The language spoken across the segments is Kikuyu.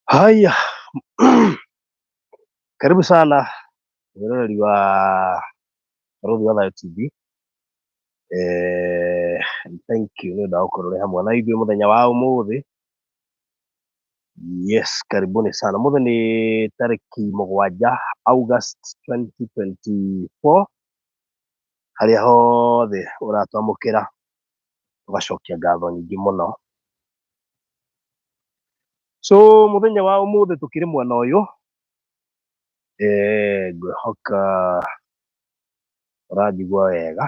Haya, karibu sana mwĩroreri wa Barũthi wa Thayũ TV. Thank you nĩ ũndũ wa gũkorwo ũrĩ hamwe na ithuĩ mũthenya wa ũmũthĩ. Yes, karibuni sana. Ũmũthĩ nĩ tarĩki 7 August 2024. Harĩa hothe ũratwamũkĩra tũgacokia ngatho nyingĩ mũno. So mũthenya wa ũmũthĩ tũkĩrĩ mwena ũyũ, ngwĩhoka ũranjigua wega.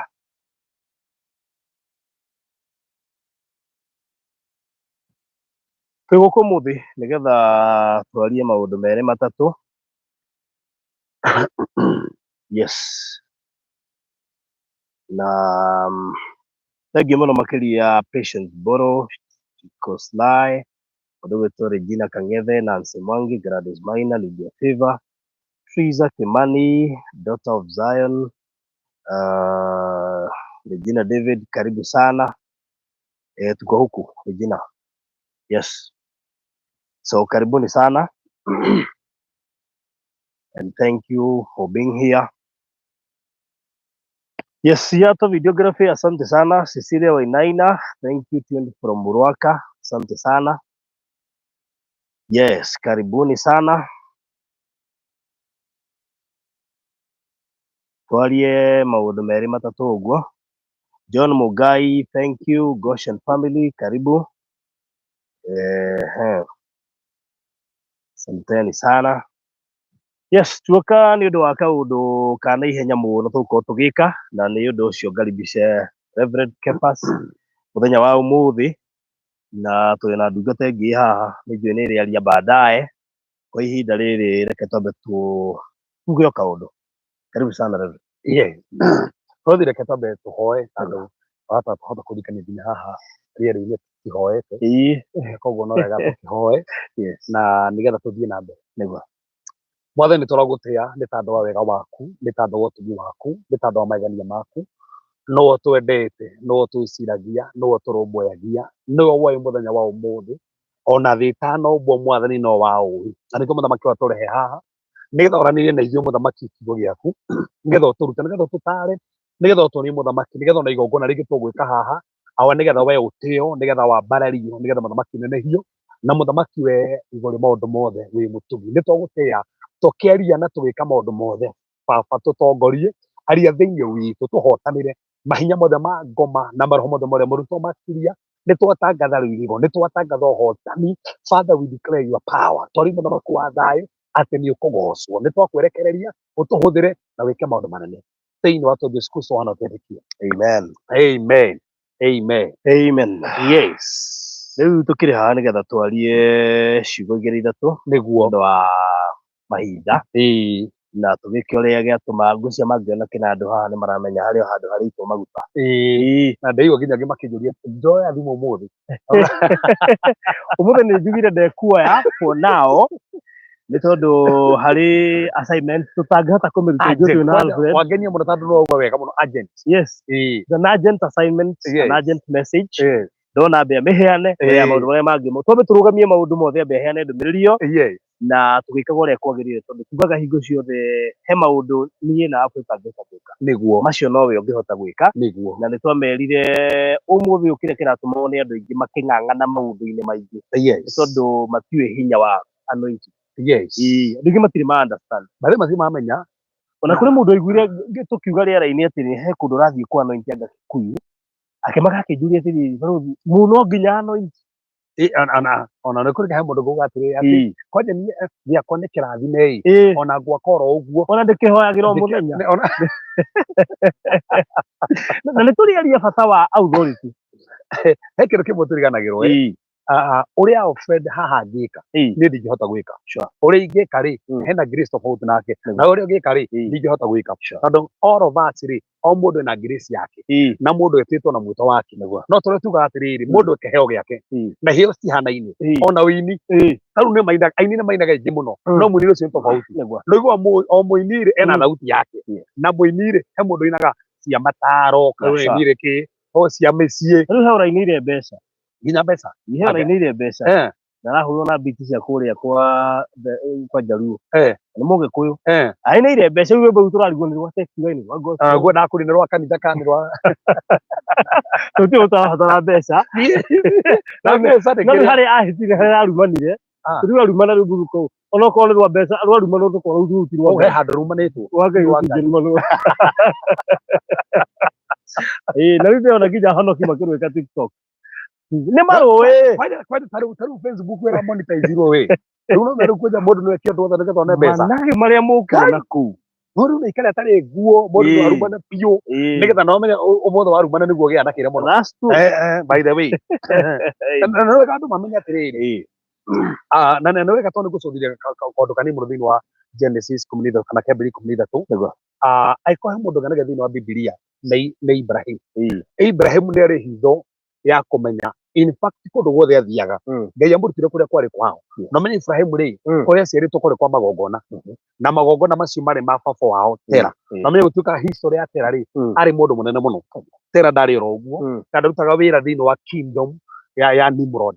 Twĩ gũkũ ũmũthĩ nĩgetha twarie maũndũ merĩ matatũ. Yes. Na thengiũ mũno makĩria Patience Mbũrũ, Chico Sly, mũndũ ũgwĩtwo Regina Kang'ethe, Nancy Mwangi, Gladys Maina, Lydia Favor, Triza Kimani, Daughter of Zion, Regina David, karibu sana. Tuko huku Regina. Yes. So karibuni sana and thank you for being here. Yes, Yato Videography, asante sana. Cecilia Wainaina, thank you, tuned from Muruaka, asante sana. Yes, karibuni sana. Twarie maũndũ merĩ matatũ ũguo. John Mugai, thank you. Goshen family, karibu. Asanteni sana. Yes, tuoka nĩ ũndũ wa kaũndũ ka naihenya mũno tũgũkorwo tũgĩka, na nĩ ũndũ ũcio ngaribishe Reverend Kephas mũthenya wa ũmũthĩ, na twĩ na ndungata ĩngĩ haha, nĩ njũĩ nĩ ĩrĩaria baadaye. Kwa ihinda rĩrĩ reke twambe tuge o kaũndũ. Karibu sana Reverend. Yeah. Twathi reke twambe tũhoe tondũ wahota tũhota kũririkania nginya haha rĩera-inĩ tũtihoete. Koguo no wega tũkĩhoe na nĩgetha tũthiĩ na mbere. Nĩguo. Mwathani, tũragũtĩa nĩ tondũ wa wega waku, nĩ tondũ wa ũtugi waku, nĩ tondũ wa magegania maku. Nĩwe ũtwendete, nĩwe ũtwĩciragia, nĩwe ũtũrũmbũyagia, nĩwe woĩ mũthenya wa ũmũthĩ. Ona thĩ ĩtanombwo Mwathani no waũĩ. Na nĩkĩo mũthamaki watũrehe haha, nĩgetha ũranĩrie na ithuĩ mũthamaki kiugo gĩaku, nĩgetha ũtũrute, nĩgetha ũtũtare, nĩgetha ũtuonie mũthamaki, nĩgetha ona igongona rĩngĩ tũgwĩka haha, awa nĩgetha we ũtĩo, nĩgetha wambarario, nĩgetha mũthamaki ũnenehio, na mũthamaki we igũrũ rĩa maũndũ mothe wĩ mũtugi. Nĩ tũgũtĩa tũkĩaria na tũgĩka maũndũ mothe. Baba tũtongorie, aria thĩinĩ witũ, tũhotanĩre mahinya mothe ma ngoma na maroho mothe marĩa mũrutwo makiria. Nĩ twatangatha rũirigo, nĩ twatangatha ũhotani. Father, we declare your power. Twari mũthamaki wa thayũ atĩ nĩ ũkũgocwo. Nĩ twakwerekereria ũtũhũthĩre na wĩke maũndũ manene thĩinĩ wa Jesu Kristo wana twĩtĩkia. Amen. Amen. Amen. Amen. Yes. Rĩu tũkĩrĩ haha nĩgetha twarie ciugo igĩrĩ ithatũ nĩguo ũndũ wa mahinda. Na tũgĩke ũrĩa gĩatũma ngũcia mangĩona kĩna andũ haha nĩ maramenya harĩ o handũ harĩitwo maguta. Na ndaigua nginya angĩ makĩnjũria njoya thimũ ũmũthĩ. Ũmũthĩ nĩ njugire ndekuoya for now nĩ tondũ harĩ assignment tũtangĩhota kũmĩruta ithuĩ twĩ na Alfred. Wangenia mũno tondũ no uga wega mũno urgent. Yes. It's an urgent assignment, an urgent message. Ndona ambe amĩheane mbere ya maũndũ marĩa mangĩ. Twambe tũrũgamie maũndũ mothe ambe aheane ndũmĩrĩri ĩyo. Na tũgĩkaga ũrĩa kwagĩrĩire, tondũ tugaga hingo ciothe he maũndũ niĩ na Apple itangĩhota gwĩka, macio nowe ũngĩhota gwĩka. Na nĩ twamerire ũmũthĩ ũyũ kĩrĩa kĩratũma nĩ andũ aingĩ makĩng'ang'ana maũndũ-inĩ maingĩ nĩ tondũ matiũĩ hinya wa anointing. Ĩĩ, andũ aingĩ matirĩ ma understand. Marĩ matirĩ mamenya. Ona kũrĩ mũndũ aiguire tũkiuga rĩera-inĩ atĩ he kũndũ ũrathiĩ kũ anoint anga Kikuyu, akĩmaka akĩnjũria atĩrĩrĩ, barũthi, mũndũ no nginya anoint? Ona nĩ kũrĩ he mũndũ kuga atĩrĩrĩ atĩ kwanja niĩ gĩakwa nĩ kĩrathime ĩ, ona ngwaka oro ũguo. Ona ndĩkĩhoyagĩra o mũthenya. Na nĩ tũrĩaria bata wa authority. He kĩndũ kĩmwe tũriganagĩrwo ĩ, ũrĩa Alfred haha angĩka, niĩ ndingĩhota gwĩka. Ũrĩa ingĩka rĩ, hena grace tofauti nake, na ũrĩa ũngĩka rĩ, ndingĩhota gwĩka, tondũ all of us rĩ, o mũndũ ena grace yake, na mũndũ etĩtwo na mwĩto wake. No tũrĩa tugaga atĩrĩrĩ, mũndũ kĩheo gĩake, na iheo citihanaine. Ona ũini, tarĩu nĩ mainaga, aini nĩ mainaga aingĩ mũno, no mũini ũcio nĩ tofauti. Nĩguo o mũini rĩ, ena thauti yake, na mũini rĩ, he mũndũ ũinaga cia mataro, kana ũinire kĩ o cia mĩciĩ. Rĩu he ũrainĩire mbeca. Nginya mbeca. He ũrainĩire mbeca. Na arahũrwo na biti cia kũrĩa kwa Jaluo. Nĩ Mũgĩkũyũ. Ainĩire mbeca, rĩu rwĩmbo rũu tũrarigwo nĩ rwa secular, nĩ rwa gospel. Guo ndakũri nĩ rwa kanitha kana nĩ rwa Tũtirĩ tũrabatara mbeca. Na mbeca nĩ No rĩu kĩrĩa. Harĩa ahĩtire, harĩa arumanire, rĩu arumana rĩu rũu kũu. Onokorwo nĩ rwa mbeca, rwarumanwo tũkorwo rũu ti rwa He handũ rumanĩtwo. Rwa Ngai. Rwa Ngai. Rũtingĩrumanwo. Ĩĩ, na rĩu ndĩrona nginya honoki makĩrwĩka TikTok. Nĩ marũĩ. Kwanja tarĩu Facebook ĩra monetize-irwo wĩ. Rĩu no rĩu kwanja mũndũ no eke ũndũ wothe nĩgetha one mbeca. Manage marĩa mũkuona kũu. No rĩu nĩ ikare atarĩ nguo, mũndũ no arumane biũ nĩgetha no amenye ũmũthĩ warumana nĩguo ũgĩa na kĩrĩa mũno. That's true. By the way. Na nĩ wega andũ mamenye atĩrĩrĩ. Na nĩ wega tondũ nĩ ngũcũthĩrĩria kaũndũ kanini mũno thĩinĩ wa Genesis 13 kana Kĩambĩrĩria 13. Angĩkorwo he mũndũ ũnganagia thĩinĩ wa Bibilia nĩ Ibrahim. Ibrahim nĩ arĩ hitho ya kũmenya, in fact, kũndũ guothe athiaga, Ngai amũrutire kũrĩa kwarĩ kwao. Na ũmenye Ibrahim rĩ, kũrĩa aciarĩtwo kwarĩ kwa magongona, na magongona macio marĩ ma baba wao Tera. Na ũmenye gũtuĩka history ya Tera rĩ, arĩ mũndũ mũnene mũno. Tera ndarĩ oro ũguo, na ndarutaga wĩra thĩinĩ wa kingdom ya Nimrod.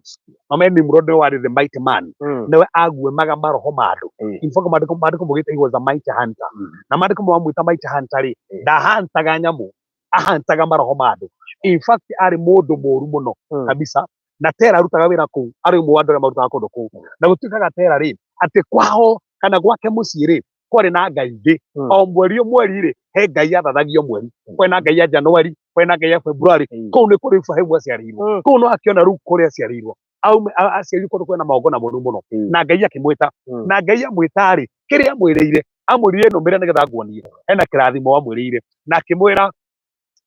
Na ũmenye Nimrod nĩwe warĩ the mighty man, nĩwe aguĩmaga maroho ma andũ. In fact, maandĩko maugĩte he was a mighty hunter. Na maandĩko mamwĩta mighty hunter rĩ, ndahantaga nyamũ, ahantaga maroho ma andũ. In fact, arĩ mũndũ mũru mũno kabisa. Na Tera arutaga wĩra kũu, arĩ ũmwe wa andũ arĩa marutaga kũndũ kũu. Na gũtuĩkaga Tera rĩ, atĩ kwao kana gwake mũciĩ rĩ, kwarĩ na ngai ingĩ. O mweri o mweri rĩ, he ngai yathathagio mweri. Kwĩ na ngai ya January, kwĩ na ngai ya February. Kũu nĩ kũrĩ Ibrahim aciarĩirwo. Kũu no akĩona rĩu kũrĩa aciarĩirwo. Aume aciarirwo kũndũ kwĩna magongona moru mũno. Na Ngai akĩmwĩta. Na Ngai amwĩta rĩ, kĩrĩa amwĩrĩire, amwĩrire nũmĩre nĩgetha nguonie. Hena kĩrathimo amwĩrĩire. Na akĩmwĩra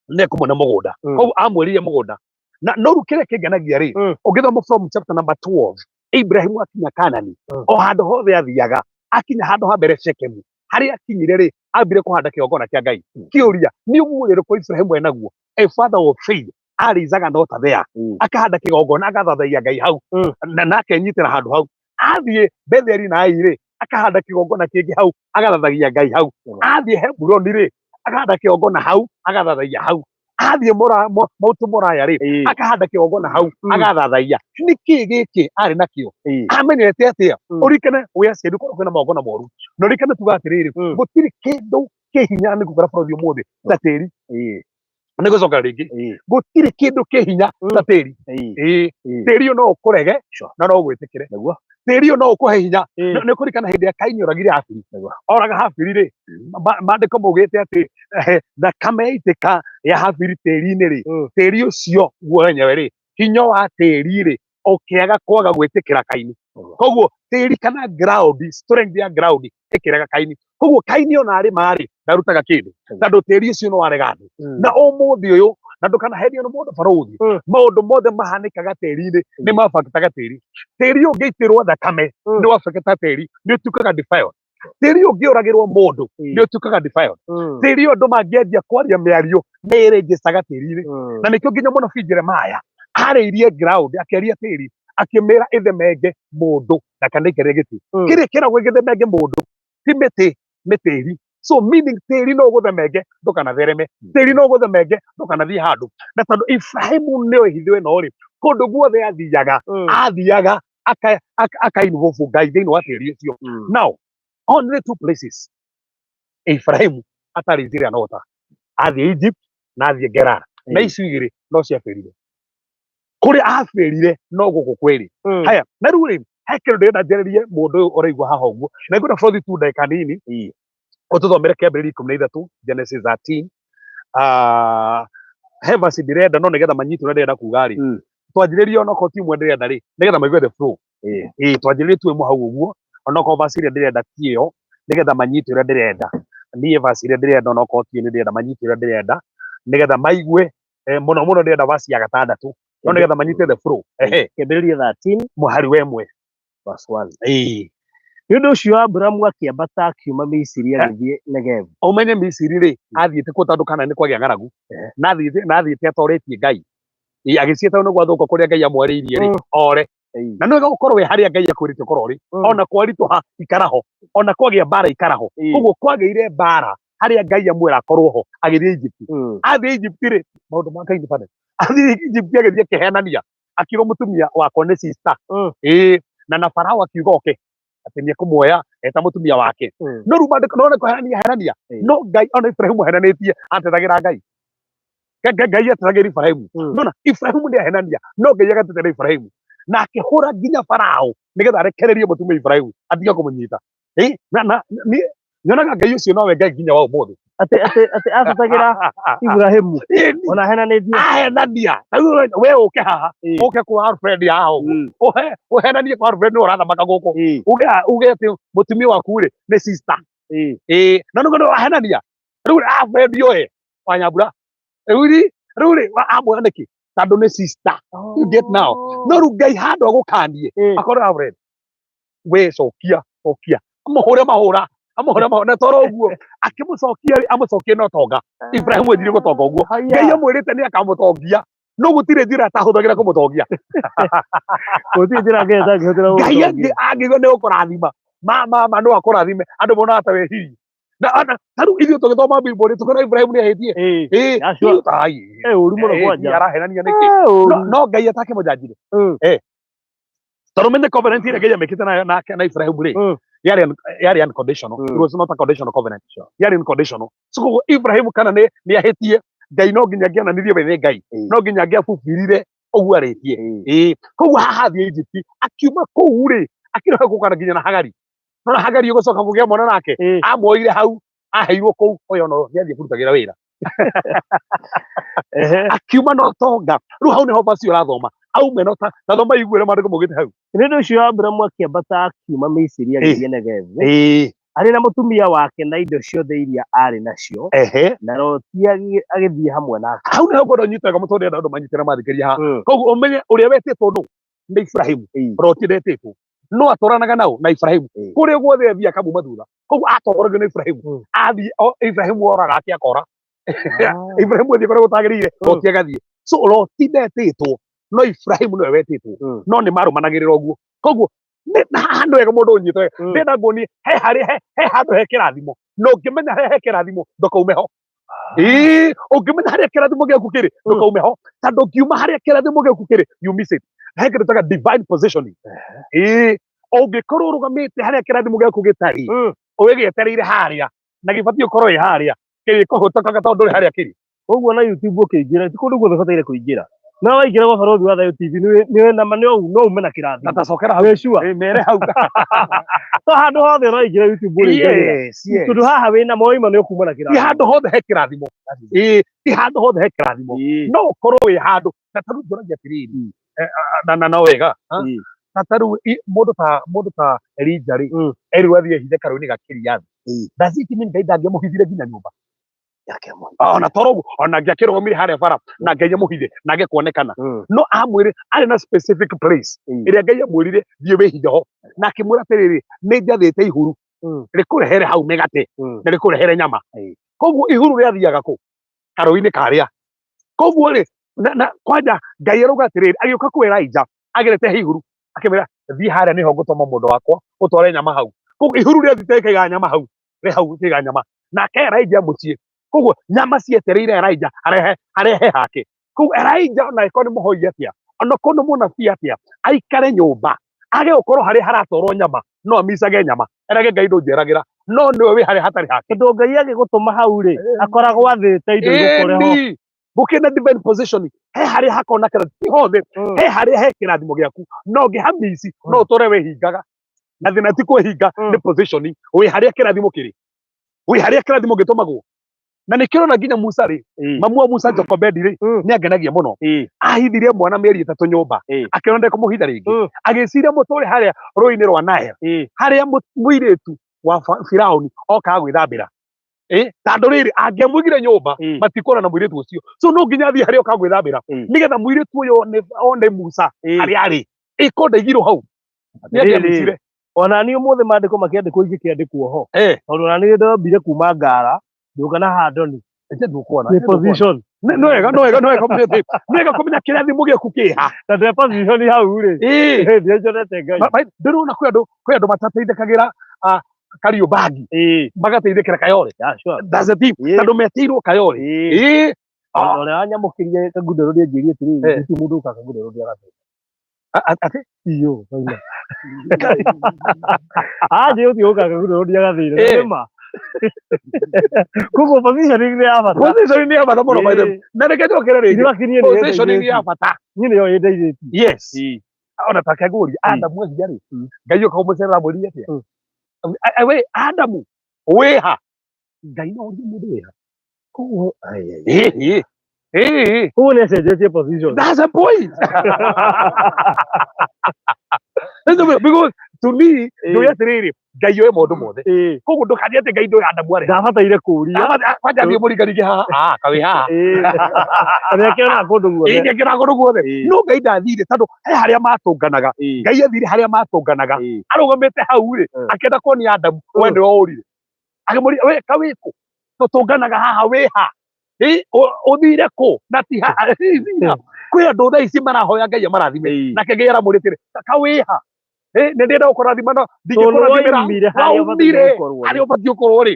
nĩ ekũmũne mũgũnda. Koguo amwĩrire mũgũnda. Na no rĩu kĩrĩa kĩngenagia rĩ, ũngĩthoma from chapter number 12, Ibrahim akinya Kanani, o handũ hothe athiaga, akinya handũ ha mbere Shekemu, harĩa akinyire rĩ, ambire kũhanda kĩgongona kĩa Ngai. Kĩũria, nĩ ũguo ũrĩkũ Ibrahim enaguo? A father of faith, arĩ Isaaka not there. Akahanda kĩgongona, agathathaiya Ngai hau, na akenyitĩra handũ hau. Athiĩ Betheli na Ai rĩ, akahanda kĩgongona kĩngĩ hau, agathathagia Ngai hau. Athiĩ Heburoni rĩ, akahanda kĩgongona hau, agathathaiya hau. Athiĩ Mount Moraya rĩ, akahanda kĩgongona hau, agathathaiya. Nĩkĩ gĩkĩ arĩ nakĩo? Amenyete atĩa? Ũririkane wĩ aciari korwo kwĩna magongona moru. Na ũririkane tuga atĩrĩrĩ, gũtirĩ kĩndũ kĩ hinya nĩ gũkora bũrũri ũmũthĩ ta tĩri. Nĩ gũcoka rĩngĩ, gũtirĩ kĩndũ kĩ hinya ta tĩri. Tĩri ũyũ no ũkũrege na no ũgwĩtĩkĩre. Tĩri ũyũ no ũkũhe hinya. Nĩ kũririkana hĩndĩ ya Kaini oragire Habili. Oraga Habili rĩ, maandĩko maugĩte atĩ thakame yaitĩka ya Habili tĩri-inĩ rĩ, tĩri ũcio guo wenyewe rĩ, hinya wa tĩri rĩ, ũkĩaga kwaga gwĩtĩkĩra Kaini. Koguo tĩri kana ground, strength ya ground ĩkĩrega Kaini. Koguo Kaini ona arĩma rĩ, ndarutaga kĩndũ, tondũ tĩri ũcio nĩ warega andũ. Na ũmũthĩ ũyũ, na ndũkanaherio nĩ mũndũ barũthi, maũndũ mothe mahanĩkaga tĩri-inĩ nĩ mabakĩtaga tĩri. Tĩri ũngĩitĩrwo thakame nĩ wabakĩta tĩri, nĩ ũtuĩkaga defiled. Tĩri ũngĩũragĩrwo mũndũ nĩ ũtuĩkaga defiled. Tĩri ũyũ andũ mangĩanjia kwaria mĩario nĩ ĩrĩnjĩcaga tĩri-inĩ. Na nĩkĩo nginya mũnabii Jeremiah arĩirie ground, akĩaria tĩri, akĩmĩra ĩthemenge mũndũ ndakanaikarĩre gĩtĩ. Kĩrĩa kĩragwo gĩthemenge mũndũ ti mĩtĩ, nĩ tĩri. So meaning tĩri no ũgũthemenge ndũkanathereme, tĩri no ũgũthemenge ndũkanathiĩ handũ. Na tondũ Ibrahimu nĩoĩ hitho ĩno rĩ, kũndũ guothe athiaga, athiaga aka involve Ngai thĩinĩ wa tĩri ũcio. Now only two places Ibrahimu atarĩ nzira nota, athiĩ Egypt na athiĩ Gerar, na icio igĩrĩ no ciabĩrire kũrĩa abĩrire no gũkũ kwĩrĩ. Haya, na rĩu rĩ, he kĩndũ ndĩrenda njarĩrie mũndũ ũyũ ũraigua haha ũguo, na ngwenda bũrũri tu ndagĩka nini ũtũthomere Kĩambĩrĩria 13, Genesis 13. He verse ndĩrenda, no nĩgetha manyite ũrĩa ndĩrenda kuga rĩ, twanjĩrĩrie onokorwo ti ĩmwe ndĩrenda rĩ, nĩgetha maigue the flow. Ĩĩ, twanjĩrĩrie tu ĩmwe hau ũguo, onokorwo verse ĩrĩa ndĩrenda ti ĩyo, nĩgetha manyite ũrĩa ndĩrenda. Niĩ verse ĩrĩa ndĩrenda onokorwo ti ĩyo, nĩ ndĩrenda manyite ũrĩa ndĩrenda nĩgetha maigue. Mũno mũno ndĩrenda verse ya gatandatũ, no nĩgetha manyite the flow. Ehe. Kĩambĩrĩria 13 mũhari wa ĩmwe. Verse 1. Ĩĩ. Nĩ ũndũ ũcio Aburamu akĩambata akiuma Misiri agĩthiĩ Negevu. Ũmenye Misiri rĩ, athiĩte kuo tondũ kana nĩ kwagĩa ng'aragu, na athiĩte atoretie Ngai. Ĩĩ, agĩciĩta nĩ gwathũka kũrĩa Ngai amwarĩirie rĩ, ore. Na nĩ wega gũkorwo wĩ harĩa Ngai akwĩrĩte ũkorwo ũrĩ. Ona kwaritũha ikara ho, ona kwagĩa mbara ikara ho. Koguo kwagĩire mbara harĩa Ngai amwĩra akorwo ho, agĩthiĩ Egypt. Athiĩ Egypt rĩ, maũndũ ma Ngai nĩ funny. Athiĩ Egypt agĩthiĩ akĩhenania, akiuga mũtumia wakwa nĩ sister. Ĩĩ, na Farao akiuga oke atĩ nĩ ekũmuoya eta mũtumia wake. No rĩu maandĩko no nĩ kũhenania henania. No Ngai ona Ibrahimu ahenanĩtie, atetagĩra Ngai. Ngai atetagĩra Ibrahimu. Nona Ibrahimu nĩ ahenania, no Ngai agatetera Ibrahimu. Na akĩhũra nginya Farao nĩgetha arekererie mũtumia Ibrahimu atige kũmũnyita. Na niĩ nyonaga Ngai ũcio nowe Ngai nginya wa ũmũthĩ. Atĩ atetagĩra Ibrahimu ona ahenanĩtie. Ahenania. Rĩu we ũke haha, ũke kwa Alfred haha ũguo. Ũhenanie kwa Alfred nĩ ũrathamaka gũkũ. Uge atĩ mũtumia waku rĩ nĩ sister. Ĩĩ, na nĩguo nĩ wahenania. Rĩu Alfred oe wa Nyambura. Rĩu rĩ amuoya nĩkĩ? Tondũ nĩ sister. You get now. No rĩu Ngai handũ agũkanie, akorwo Alfred, we cokia, cokia. Amũhũre mahũra, amũhũre mahũra, na toro ũguo akĩmũcokia rĩ, amũcokie na ũtonga. Ibrahimu ethire gũtonga ũguo. Ngai amwĩrĩte nĩ akamũtongia, no gũtirĩ njĩra atahũthagĩra kũmũtongia. Gũtirĩ njĩra Ngai atangĩhũthĩra Ngai gũgũtongia. Angĩigua nĩ gũkũrathima, ma no akũrathime, andũ monaga ta wehirie. Na ta rĩu ithuĩ tũgĩthoma Bible tũkona Ibrahimu nĩ ahĩtie. Ĩĩ, Acio. ithuĩ ta, ai, Ũru mũno kwanja. Arahenania nĩkĩ? No Ngai atakĩmũnjanjire. Tondũ menye covenant ĩrĩa Ngai amĩkĩte nayo nake na Ibrahimu rĩ, yarĩ unconditional. It was not a conditional covenant. Yarĩ unconditional. So koguo Ibrahimu kana nĩ ahĩtie, Ngai no nginya angĩonanirie we nĩ Ngai. No nginya angĩabubirire ũguo arĩtie. Ĩĩ. Koguo haha athiĩ Egypt, akiuma kũu rĩ, akĩroha gũkana nginya na Hagari. No na Hagari ũgũcoka kũgĩa mwana nake, amuoire hau, aheirwo kũu, ũyũ no nĩathiĩ kũrutagĩra wĩra. Akiuma na ũtonga. Rĩu hau nĩho verse ũrathoma. Aume na ũta, na thoma igue ũrĩa maandĩko maugĩte hau. Nĩ ũndũ ũcio Aburamu akĩambata akiuma Misiri agĩthiĩ Negevu, arĩ na mũtumia wake na indo ciothe iria aarĩ nacio, na Loti agĩthiĩ hamwe nake. Hau nĩho ngwenda ũnyite wega mũtũrĩre andũ manyitĩre mathikĩrĩria haha. Koguo ũmenye ũrĩa wetĩtwo nũ? Nĩ Ibrahimu. Loti ndetĩtwo. No atwaranaga nao na Ibrahimu. Kũrĩa guothe athiĩ akamuma thutha. Koguo atongoragio nĩ Ibrahimu. Athiĩ, Ibrahimu oraga ake akora. Ibrahimu athiĩ kũrĩa gũtagĩrĩire, Loti agathiĩ. So Loti ndetĩtwo, no Ibrahimu nĩwe wetĩtwo. No nĩ marũmanagĩrĩra ũguo. Koguo na haha nĩ wega mũndũ ũnyite wega. Ndĩrenda nguonie he harĩa he handũ he kĩrathimo. Na ũngĩmenya harĩa he kĩrathimo, ndũkaume ho. Ĩĩ, ũngĩmenya harĩa kĩrathimo gĩaku kĩrĩ, ndũkaume ho. Tondũ ũngiuma harĩa kĩrathimo gĩaku kĩrĩ, you miss it. He kĩndũ taga divine positioning. Ĩĩ, ũngĩkorwo ũrũgamĩte harĩa kĩrathimo gĩaku gĩtarĩ, ũgĩgĩetereire harĩa, na gĩbatiĩ ũkorwo wĩ harĩa, kĩrĩkũhũtũkaga tondũ ndũrĩ harĩa kĩrĩ. Koguo na YouTube ũkĩingĩra, ti kũndũ guothe ũbataire kũingĩra. No waingĩra gwa Barũthi wa Thayũ TV, nĩ nama no ume na kĩrathimo. Na tacokera hau. Wĩ sure? Ĩ, mere hau. To handũ hothe ũraingĩra YouTube ũrĩingagĩra. Yes, yes. Tondũ haha wĩna moima nĩ ũkuma na Ti kĩrathimo. handũ hothe he kĩrathimo. Ĩĩ, ti handũ hothe he kĩrathimo. No ũkorwo wĩ handũ, na ta rĩu njũragia atĩrĩrĩ, na no wega, ha? Na ta rĩu, mũndũ ta Elijah rĩ, erirwo athiĩ ehithe karũĩ-inĩ ga Kiriathi. Does it mean Ngai ndangĩamũhithire nginya nyũmba? Ona toro ũguo, ona angĩakĩrũgamire harĩa bara na Ngai amũhithe na age kuonekana. No amwĩre arĩ na specific place ĩrĩa Ngai amwĩrire thiĩ wĩhithe ho, na akĩmwĩra atĩrĩrĩ, nĩ njathĩte ihuru rĩkũrehere hau mĩgate na rĩkũrehere nyama. Koguo ihuru rĩathiaga kũ? Karũĩ-inĩ karĩa. Koguo rĩ, na kwanja Ngai arauga atĩrĩrĩ, agĩũka kwĩ Elijah agerete he ihuru, akĩmwĩra thiĩ harĩa nĩho ngũtũma mũndũ wakwa ũtware nyama hau. Koguo ihuru rĩathiĩte rĩkaiga nyama hau, rĩ hau rĩkaiga nyama. Nake Elijah mũciĩ. Koguo nyama cietereire Elijah arehe hake. Koguo Elijah ona angĩkorwo nĩ mũhoi atĩa, ona korwo nĩ mũnabii atĩa, aikare nyũmba Age gũkorwo harĩa haratwarwo nyama, no amicage nyama, erage Ngai ndũnjeragĩra, no nĩwe wĩ harĩa hatarĩ hake. Tondũ Ngai agĩgũtũma hau rĩ, akoragwo athĩte indo igũkore ho. Ĩni, gũkĩrĩ na divine positioning, he harĩa hakona kĩrathimo, ti hothe, he harĩa he kĩrathimo gĩaku, no ũngĩhamici no ũtũre wĩhingaga. Na thĩna ti kwĩhinga, nĩ positioning, wĩ harĩa kĩrathimo kĩrĩ, wĩ harĩa kĩrathimo gĩtũmagwo. Na nĩkĩo ũrona nginya Musa rĩ, mamu wa Musa Jokobedi rĩ, nĩ angenagia mũno. Ahithirie mwana mĩeri 3 nyũmba, akĩona ndekũmũhitha rĩngĩ, agĩciria mũtũre harĩa rũĩ-inĩ rwa Nile, harĩa mũirĩtu wa Firauni okaga gwĩthambĩra. Tondũ rĩrĩ, angĩamũigire nyũmba, matikuona na mũirĩtu ũcio. So no nginya athiĩ harĩa okaga gwĩthambĩra, nĩgetha mũirĩtu ũyũ one Musa harĩa arĩ. Ko ndaigirwo hau. Nĩ angĩamũicire. Ona niĩ ũmũthĩ maandĩko makĩandĩkwo ingĩkĩandĩkwo ho. Tondũ ona niĩ ndombire kuma Ngara, ngĩũka na Handoni. Ĩte ndũkuona, Nĩ ĩte ndũkuona. position. Nĩ wega, nĩ wega, nĩ wega kũmenya atĩ, nĩ wega kũmenya kĩrathimo gĩaku kĩha. Na ndĩ position hau rĩ. Ndianjonete Ngai. Ndĩrona kwĩ andũ matateithĩkagĩra, Kariobangi. Magateithĩkĩra Kayole. Yeah, sure. That's the thing. Tondũ metĩirwo Kayole. Ona ũrĩa wanyamũkĩrie Kangundo Road anjĩrire atĩrĩrĩ, gũtirĩ mũndũ ũkaga Kangundo Road agathĩna. Atĩ? Iyo, baina. Anjĩrire gũtirĩ ũkaga Kangundo Road agathĩna. Nĩ ma. Koguo positioning nĩ ya bata. Positioning nĩ ya bata mũno, by the way. Na reke njokere rĩngĩ. Irĩ wakirie nĩ Positioning nĩ ya bata. Niĩ nĩyo ĩndeithĩtie. Yes. Ona ta kengũria, Adamu ehia rĩ, Ngai oka kũmũcerera amwĩrire atĩa? We, Adamu, wĩha. Ngai no orie mũndũ wĩha. Koguo, ai, ai. Ĩĩ. Koguo nĩ acenjetie position. That's the point. That's the point. Because to me, ndũĩ atĩrĩrĩ, Ngai oĩ maũndũ mothe. Koguo ndũkanjĩre atĩ Ngai ndũĩ Adamu arĩ. Ndabataire kũũria. Kwanja thiĩ mũringaringe haha, kawĩ haha. Nĩ akĩonaga kũndũ guothe. Nĩ akĩonaga kũndũ guothe. No Ngai ndathire tondũ he harĩa matũnganaga. Ngai athire harĩa matũnganaga. Arũgamĩte hau rĩ, akĩenda kuonia Adamu, we nĩwe ũrire. Akĩmũria, we kawĩ kũ? Tũtũnganaga haha wĩ ha? Ũthire kũ? Na ti ha. Kwĩ andũ thaa ici marahoya Ngai amarathime. Nake Ngai aramũrĩtĩre, kawĩ ha? Nĩ ndĩrenda gũkũrathima no ndingĩkũrathimĩra. Waumire harĩa ũbatiĩ Waumire gũkorwo. harĩa ũbatiĩ gũkorwo rĩ.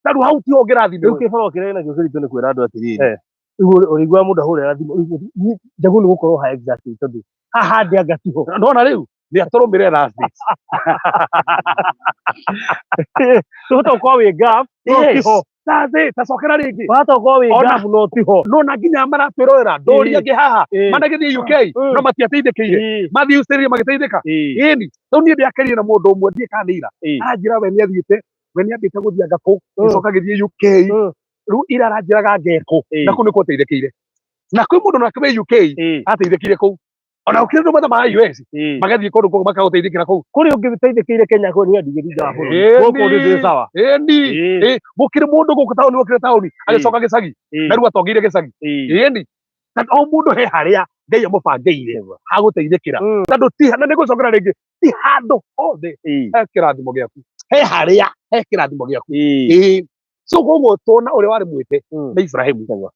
Ta rĩu hau tiho ũngĩrathimĩrwo. Rĩu kĩbaro kĩrĩa nakĩo kĩritũ nĩ kwĩra andũ atĩrĩrĩ. Rĩu ũrĩiguaga mũndũ ahũrĩra thimũ, rĩu njagwo nĩ gũkorwo ha exactly tondũ haha ndĩ anga tiho. Ndona rĩu nĩ atũrũmĩre Thursdays. Tũhota gũkorwo wĩ gap, no Yes. tiho. Thursday, tacokera rĩngĩ. Wahota gũkorwo wĩ Ona gap no tiho. No na nginya maratwĩrorera ndũri angĩ haha managĩthiĩ UK no matiateithĩkĩire. Mathiĩ Australia magĩteithĩka. Ĩni, rĩu niĩ ndĩakerie na mũndũ ũmwe ndiĩ kana nĩ ira. Aranjĩra we nĩathiĩte, we nĩambĩte gũthianga kũ, gĩcoka gĩthiĩ UK. Rĩu ira aranjĩraga ngekũ, na kũu nĩkuo ateithĩkĩire. Na kwĩ mũndũ nake wĩ UK ateithĩkire kũu. Ona gũkĩrĩ andũ mathomaga US, magathiĩ kũndũ kũu makagũteithĩkĩra kũu. Kũrĩ ũngĩ ũteithĩkĩire Kenya kũu niĩ ndigĩthiĩ nja wa bũrũri. Gũkũ ndĩ sawa. Ĩni, gũkĩrĩ mũndũ gũkũ taũni, gũkĩrĩ taũni, agĩcoka gĩcagi, na rĩu atongeire gĩcagi. Ĩni, tondũ o mũndũ he harĩa Ngai amũbangĩire hagũteithĩkĩra. Tondũ ti, na nĩngũcokera rĩngĩ, ti handũ hothe he kĩrathimo gĩaku. He harĩa he kĩrathimo gĩaku. So koguo tona ũrĩa warĩ mwĩte nĩ Ibrahimu.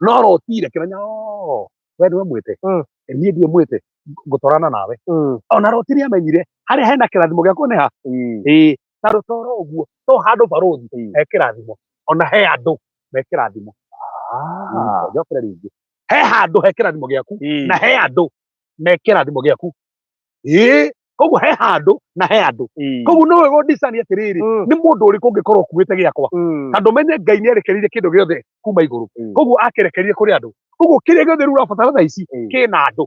No rotire kĩmenya, we nĩwe mwĩte. Niĩ ndiĩ mwĩte, ngũtwarana nawe. Ona Loti nĩamenyire harĩa hena kĩrathimo gĩakwa nĩ ha. Tondũ toro ũguo, to handũ barũthi he kĩrathimo, ona he andũ me kĩrathimo. Njokere rĩngĩ. He handũ he kĩrathimo gĩaku, na he andũ me kĩrathimo gĩaku. Koguo he handũ na he andũ. Koguo no wega ũndicani atĩrĩrĩ, nĩ mũndũ ũrĩkũ ũngĩkorwo ũkuĩte gĩakwa. Tondũ menye Ngai nĩ arekereirie kĩndũ gĩothe kuma igũrũ. Koguo akĩrekereirie kũrĩ andũ. Koguo kĩrĩa gĩothe rĩu ũrabatara thaa ici, kĩna andũ.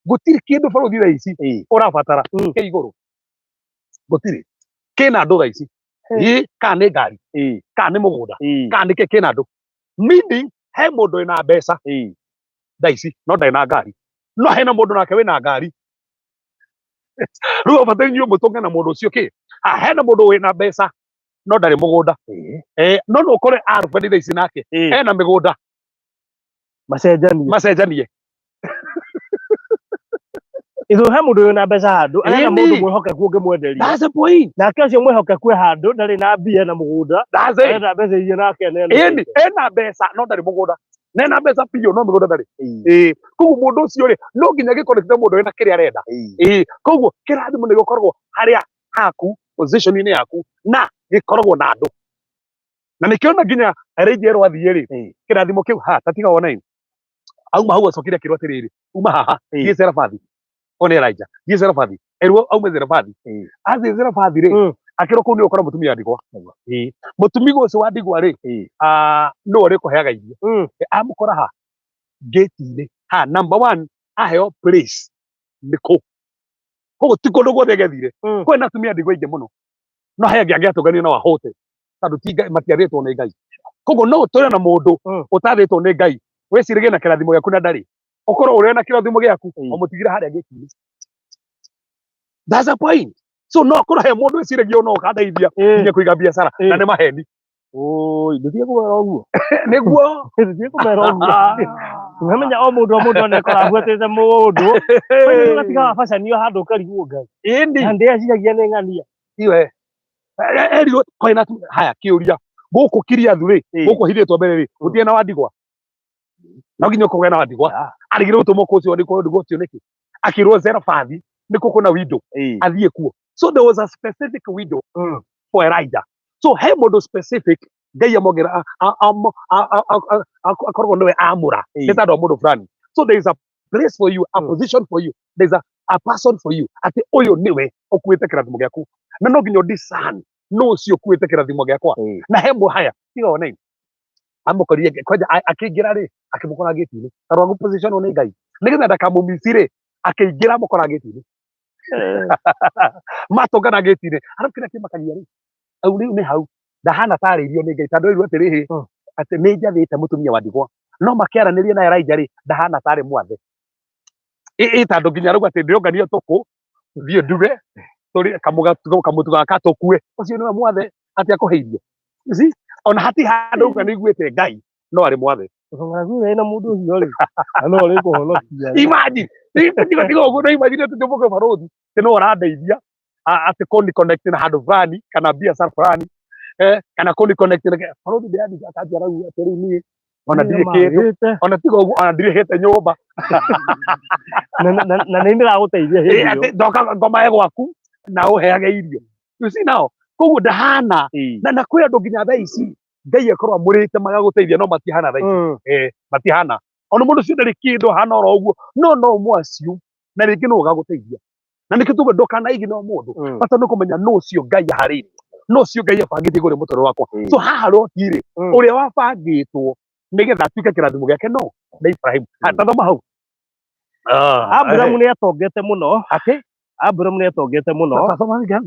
Gũtirĩ kĩndũ barũthi thaa ici ũrabatara kĩ igũrũ. Gũtirĩ. Kĩna andũ thaa ici. Kana nĩ ngari, kana nĩ mũgũnda, kana nĩ kĩ, kĩna andũ. Meaning, he mũndũ wĩna mbeca thaa ici, no ndarĩ na ngari. No hena mũndũ nake wĩna ngari. Rĩu ũbataire inyuĩ mũtũnge na mũndũ ũcio kĩ? Hena mũndũ wĩna mbeca no ndarĩ mũgũnda. No no ũkore Alfred thaa ici nake ena mĩgũnda. Macenjanie. Macenjanie. Ithu he mũndũ wĩna mbeca handũ, arenda mũndũ mwĩhokeku ũngĩmwenderia. That's the point. Nake ũcio mwĩhokeku e handũ, ndarĩ na mbia na mũgũnda. That's it. Arenda mbeca iria nake aneane. Ĩni, ena mbeca no ndarĩ mũgũnda. Na ena mbeca biũ no mĩgũnda ndarĩ. Koguo mũndũ ũcio rĩ, no nginya gĩkonekte mũndũ wĩna kĩrĩa arenda. Koguo kĩrathimo nĩ gĩkoragwo harĩa haku, position-inĩ yaku, na gĩkoragwo na andũ. Na nĩkĩo na nginya Elijah erwo athiĩ rĩ, kĩrathimo kĩu, ha, ta tiga wona ĩ. Auma hau acokire akĩrwo atĩrĩrĩ, uma haha, thiĩ Zerafathi. O nĩ Elijah. Thiĩ Zerefathi. Erwo aume Zerefathi. Athiĩ Zerefathi rĩ, akĩrwo kũu nĩ ũkora mũtumia wa ndigwa. Ĩĩ. Mũtumia ũcio wa ndigwa rĩ, nĩwe ũrĩkũheaga irio. Amũkora ha? Gate-inĩ. Ha, number one, aheo place nĩ kũ? Koguo ti kũndũ guothe angĩathire. Kwĩna atumia a ndigwa aingĩ mũno. No he angĩ angĩatũnganire no ahote. Tondũ ti Ngai, matiathĩtwo nĩ Ngai. Koguo no ũtũre na mũndũ ũtathĩtwo nĩ Ngai, wĩciragie na kĩrathimo gĩaku na ndarĩ. Ũkorwo ũrĩ na kĩrathimo gĩaku, ũmũtigĩre harĩa gate-inĩ. That's the point. So no akorwo he mũndũ wĩciragia no ũkandeithia nginya kũiga biacara na nĩ maheni. Oi, ndũtige kũmera ũguo. Nĩguo. Ndũtige kũmera ũguo. Ũramenya o mũndũ o mũndũ anekora abuatĩte mũndũ. Kwani ũgatiga wabacanio handũ ũkarigwo Ngai. Ĩndi. Na ndĩreciragia nĩ ng'ania. Iwe. Erirwo kwĩna haya kĩũria. Gũkũ Kiriathu rĩ, gũkũ hithĩtwo mbere rĩ, gũtirĩ na wandigwa. No nginya ũkũgĩa na wandigwa. Arigire gũtũmwo kũ ũcio wandigwa wandigwa ũcio nĩkĩ? Akĩrwo Zerefathi nĩkuo kwĩna window. Athiĩ kuo. So there was a specific window for Elijah. So he mũndũ specific Ngai amongera akoragwo nĩwe amũra nĩ tondũ wa mũndũ fulani. So there is a place for you, a position for you. There is a person for you. Atĩ ũyũ nĩwe ũkuĩte kĩrathimo gĩaku. Na no nginya discern nũ ũcio ũkuĩte kĩrathimo gĩakwa. Na he haya tiga one amũkorire kwanja akĩingĩra rĩ akĩmũkora gate-inĩ. Tondũ agũ position nĩ Ngai. Nĩgetha ndakamũmici rĩ akĩingĩra amũkora gate-inĩ. Matũngana gate-inĩ. Arabu kĩrĩa kĩmakagia rĩ hau rĩu nĩ hau ndahana tarĩirio nĩ Ngai tondũ oirwo atĩrĩrĩ atĩ nĩ njathĩte mũtumia wa ndigwa no makĩaranĩria na Elijah rĩ ndahana tarĩ mwathe. Ĩ tondũ nginya rĩu atĩ ndĩrongania tũkũ thiĩ nduge tũrĩe kamũtu gaka tũkue ũcio nĩwe mwathe atĩ akũhe irio. You see? Ona hatirĩ handũ uga nĩ iguĩte Ngai no arĩ mwathe. Ng'aragu ĩrĩa ĩna mũndũ ũcio rĩ, na no ũrĩkũhonokia. Imagine, tiga tiga ũguo no imagine atĩ ndĩmũke barũthi atĩ no ũrandeithia atĩ kũni connect na handũ fulani kana biacara fulani kana kũni connect na barũthi ndĩrathiĩ akanjia rau atĩ rĩu niĩ ona ndirĩ kĩndũ ona tiga ũguo ona ndirĩhĩte nyũmba Na nĩ ndĩragũteithia hĩndĩ ĩyo. Atĩ ndoka ngomae gwaku na ũheage irio. You see now, koguo ndahana na kwĩ andũ nginya thaa ici Ngai akorwo amũrĩte magagũteithia no matihana thaa ici. Matihana. Ona mũndũ ũcio ndarĩ kĩndũ ahana oro ũguo no no ũmũ na rĩngĩ no ũgagũteithia. Na nĩkĩo tuga ndũkanaigi no mũndũ. Bata nĩ kũmenya nũ ũcio Ngai aharĩirie. Nũ ũcio Ngai abangĩte igũrũ rĩa mũtũrĩre wakwa. So haha Loti rĩ, ũrĩa wabangĩtwo nĩgetha atuĩke kĩrathimo gĩake no nĩ Ibrahim. Ta thoma hau. Aburamu nĩ atongete mũno. Atĩ? Aburamu nĩ atongete mũno. Ta thoma rĩngĩ hau.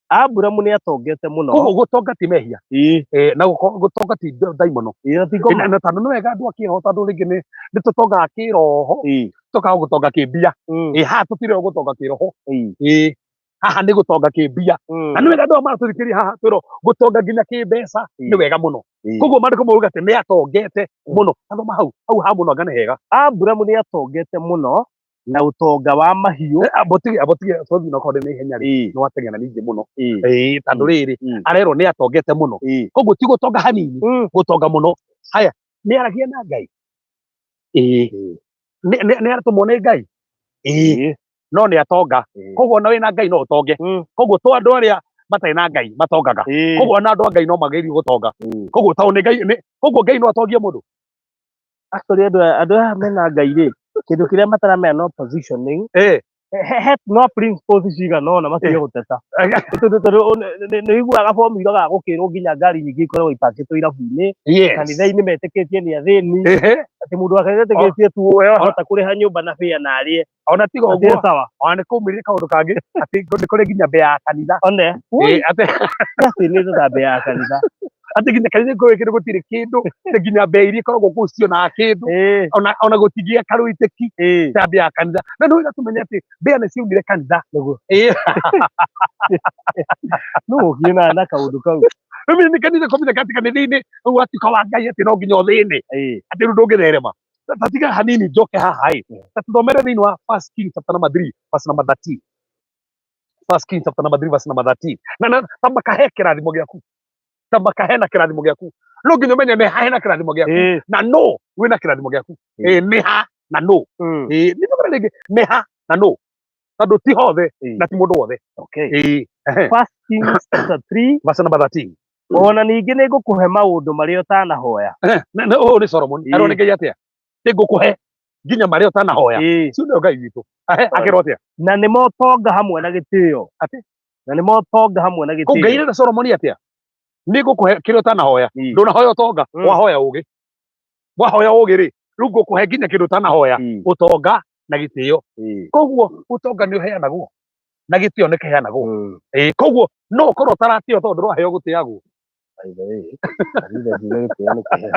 Aburamu nĩ atongete mũno. Koguo gũtonga ti mehia. Na gũtonga ti ndaimono. Na ti ngoma. Na tondũ nĩ wega andũ a kĩroho tondũ rĩngĩ nĩ tũtongaga kĩroho tũkaga gũtonga kĩmbia. Haha tũtirĩ gũtonga kĩroho. Haha nĩ gũtonga kĩmbia. Na nĩ wega andũ aya maratũthikĩrĩria haha twĩrwo gũtonga nginya kĩmbeca nĩ wega mũno. Koguo maandĩko mauga atĩ nĩ atongete mũno. Ta thoma hau, hau ha mũno anga nĩ hega. Aburamu nĩ atongete mũno na ũtonga wa mahiũ. Abotige tondũ no korwo nĩ ihenya rĩ, nĩ wateng'era ningĩ mũno. Tondũ rĩrĩ, arerwo nĩ atongete mũno. Koguo ti gũtonga hanini, gũtonga mũno. Haya, nĩ aragia na Ngai? Nĩ aratũmwo nĩ Ngai? No nĩ atonga. Koguo ona wĩna Ngai no ũtonge. Koguo to andũ arĩa matarĩ na Ngai matongaga. Koguo ona andũ a Ngai no magĩrĩirwo gũtonga. Koguo tondũ nĩ Ngai, koguo Ngai no atongie mũndũ. Actually andũ aya mena Ngai rĩ, kĩndũ kĩrĩa mataramenya no positioning. He no principles cigana ũna matige gũteta. Tondũ nĩ ũiguaga bomu irogaga gũkĩrwo nginya ngari nyingĩ ikoragwo ipakĩtwo irabu-inĩ. Kanitha-inĩ metĩkĩtie nĩ athĩni. Atĩ mũndũ wa kanitha etĩkĩtie tu we ahota kũrĩha nyũmba na bĩa na arĩe. Ona tiga ũguo, ona nĩ kũmĩrire kaũndũ kangĩ atĩ nĩ kũrĩ nginya mbĩa ya kanitha. One. Atĩ nĩ ta mbĩa ya kanitha. Atĩ nginya kanitha kũrĩ kĩndũ gũtirĩ kĩndũ, atĩ nginya mbĩa iria ikoragwo kũu citionaga kĩndũ. Ona gũtingĩgĩa karũitĩki ta mbĩa ya kanitha. Na nĩ wega tũmenye atĩ mbĩa nĩ ciaumire kanitha. Nĩguo. Nũ ũkire na kaũndũ kau? Rĩu nĩ kanitha kũmenya atĩ kanitha-inĩ rĩu watuĩka wa Ngai atĩ no nginya ũthĩne. Atĩ rĩu ndũngĩtherema. Ta tiga hanini njoke haha ĩ. Ta tũthomere thĩinĩ wa First Kings chapter number 3 verse number 13. First Kings chapter number 3 verse number 13. Na ta makahe kĩrathimo gĩaku. Ta makahe na kĩrathimo gĩaku. No nginya ũmenye nĩ ha hena kĩrathimo gĩaku. Na no wĩna kĩrathimo gĩaku. Nĩ ha na no. Nĩ tũkora rĩngĩ nĩ ha na no. Tondũ ti hothe na ti mũndũ wothe. First Kings chapter 3 verse number 13. Ona ningĩ nĩ ngũkũhe maũndũ marĩa ũtanahoya. Ũyũ nĩ Solomon. Arwo nĩ Ngai atĩa? Nĩ ngũkũhe. Nginya marĩa ũtanahoya. Cio nĩyo Ngai witũ. Ahe, akĩrwo atĩa? Na nĩmo ũtonga hamwe na gĩtĩo. Atĩ? Na nĩmo ũtonga hamwe na Kũu Ngai gĩtĩo. arenda Solomoni atĩa? Nĩ ngũkũhe kĩrĩa ũtanahoya. Ndũnahoya ũtonga, wahoya ũgĩ. Wahoya ũgĩ rĩ, rĩu ngũkũhe nginya kĩndũ ũtanahoya, ũtonga na gĩtĩo. Koguo ũtonga nĩ ũheanagwo na gĩtĩo nĩ kĩheanagwo. Ĩĩ, koguo no ũkorwo ũtaratĩo tondũ ndũraheo gũtĩagwo. By the way, Karire njuge gĩtĩo nĩ kĩheo.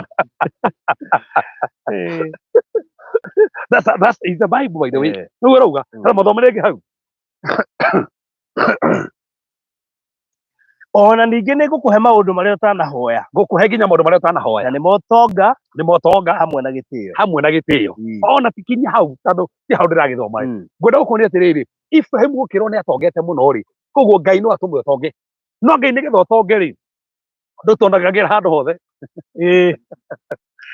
That's is the Bible, by the way. Nĩguo ĩrauga. Rora mathome rĩngĩ hau. Ona ningĩ nĩ ngũkũhe maũndũ marĩa ũtanahoya. Ngũkũhe nginya maũndũ marĩa ũtanahoya. Na nĩmo ũtonga Nĩ motonga hamwe na gĩtĩo. Hamwe na gĩtĩo. Ona tikinya hau, tondũ ti hau ndĩragĩthoma ĩ. Ngwenda gũkuonia atĩrĩrĩ, Ibrahim gũkĩrwo nĩ atongete mũno rĩ, koguo Ngai no atũme ũtonge. No Ngai nĩgetha ũtonge rĩ, ndũtondagagĩra handũ hothe.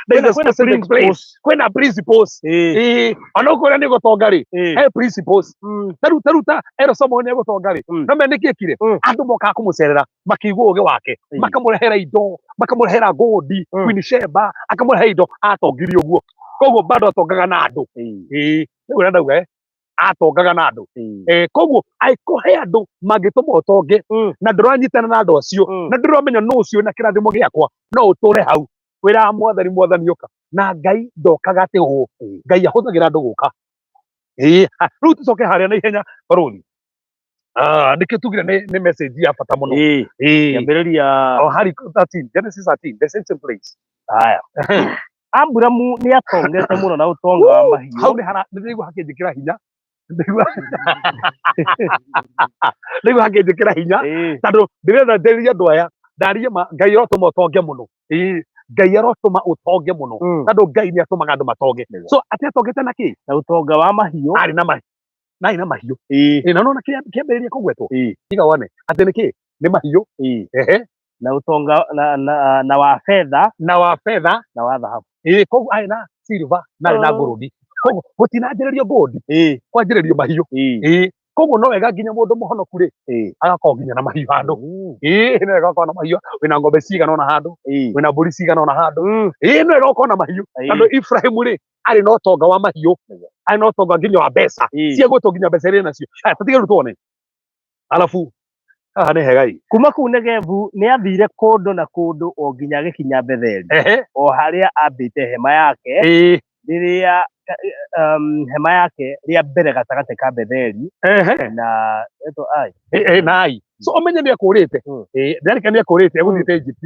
There is a Kwĩna specific place. Principles. Kwĩna principles. Ĩĩ, ona ũkwĩra nĩ gũtonga rĩ, he principles. Tarĩu ta ero Solomon nĩ egũtonga rĩ, no menya nĩkĩ ekire? Andũ mokaga kũmũcerera makĩigua ũgĩ wake, makamũrehera indo, makamũrehera gondi. Queen Sheba akamũrehe indo, atongirie ũguo. Koguo bado atongaga na andũ. Ĩĩ, nĩguo ũrĩa ndauga, atongaga na andũ. Koguo angĩkorwo he andũ mangĩtũma ũtonge na ndũranyitana na andũ acio na ndũramenya nũ ũcio na kĩrathimo gĩakwa, no ũtũre hau wĩraga Mwathani, Mwathani ũka, na Ngai ndokaga atĩ ũũ. Ngai ahũthagĩra andũ gũka. Ĩĩ, rĩu tũcoke harĩa na ihenya, barũthi. Ah, nĩkĩo tugire nĩ message ya bata mũno. Ĩĩ. Kĩambĩrĩria. O hari 13, Genesis 13, the same place. Haya. Aburamu nĩ atongete mũno na ũtonga wa mahiũ. Hau nĩ hara nĩ hakĩnjĩkĩra hinya. Ndĩraigua hakĩnjĩkĩra hinya tondũ ndĩrenda njarĩrie andũ aya, ndarie ma Ngai arotũma ũtonge mũno. Ĩĩ, Ngai arotũma ũtonge mũno tondũ Ngai nĩ atũmaga andũ matonge. So atĩ atongete na kĩ? Na ũtonga wa mahiũ. Arĩ na mahiũ. Na arĩ na mahiũ. Ĩĩ, na nona kĩambĩrĩria kũgwetwo. Tiga wone atĩ nĩ kĩ? Nĩ mahiũ. Ehe. Na ũtonga na wa betha. Na wa betha. Na wa thahabu. Ĩĩ, koguo arĩ na silver na arĩ na gold. Koguo gũtinanjĩrĩrio gold, kwanjĩrĩrio mahiũ. Ĩĩ, koguo no wega nginya mũndũ mũhonoku rĩ, agakorwo nginya na mahiũ handũ. Ĩĩ, nĩ wega gũkorwo na mahiũ, wĩna ng'ombe cigana ũna handũ, wĩna mbũri cigana ũna handũ. Ĩĩ, nĩ wega gũkorwo na mahiũ tondũ Ibrahim rĩ, arĩ na ũtonga wa mahiũ, arĩ na ũtonga nginya wa mbeca ciagwĩtwo nginya mbeca iria nacio. Aya, tũtige rĩu tuone alafu haha nĩ hega ĩ. Kuma kũu Negevu nĩ aathire kũndũ na kũndũ o nginya agĩkinya Betheli, o harĩa aambĩte hema yake rĩrĩa hema yake rĩa mbere gatagatĩ ka Betheli na etwo Ai. Na Ai. So ũmenye nĩ ekũrĩte. Ndarika nĩ ekũrĩte, egũthiĩte Egypt.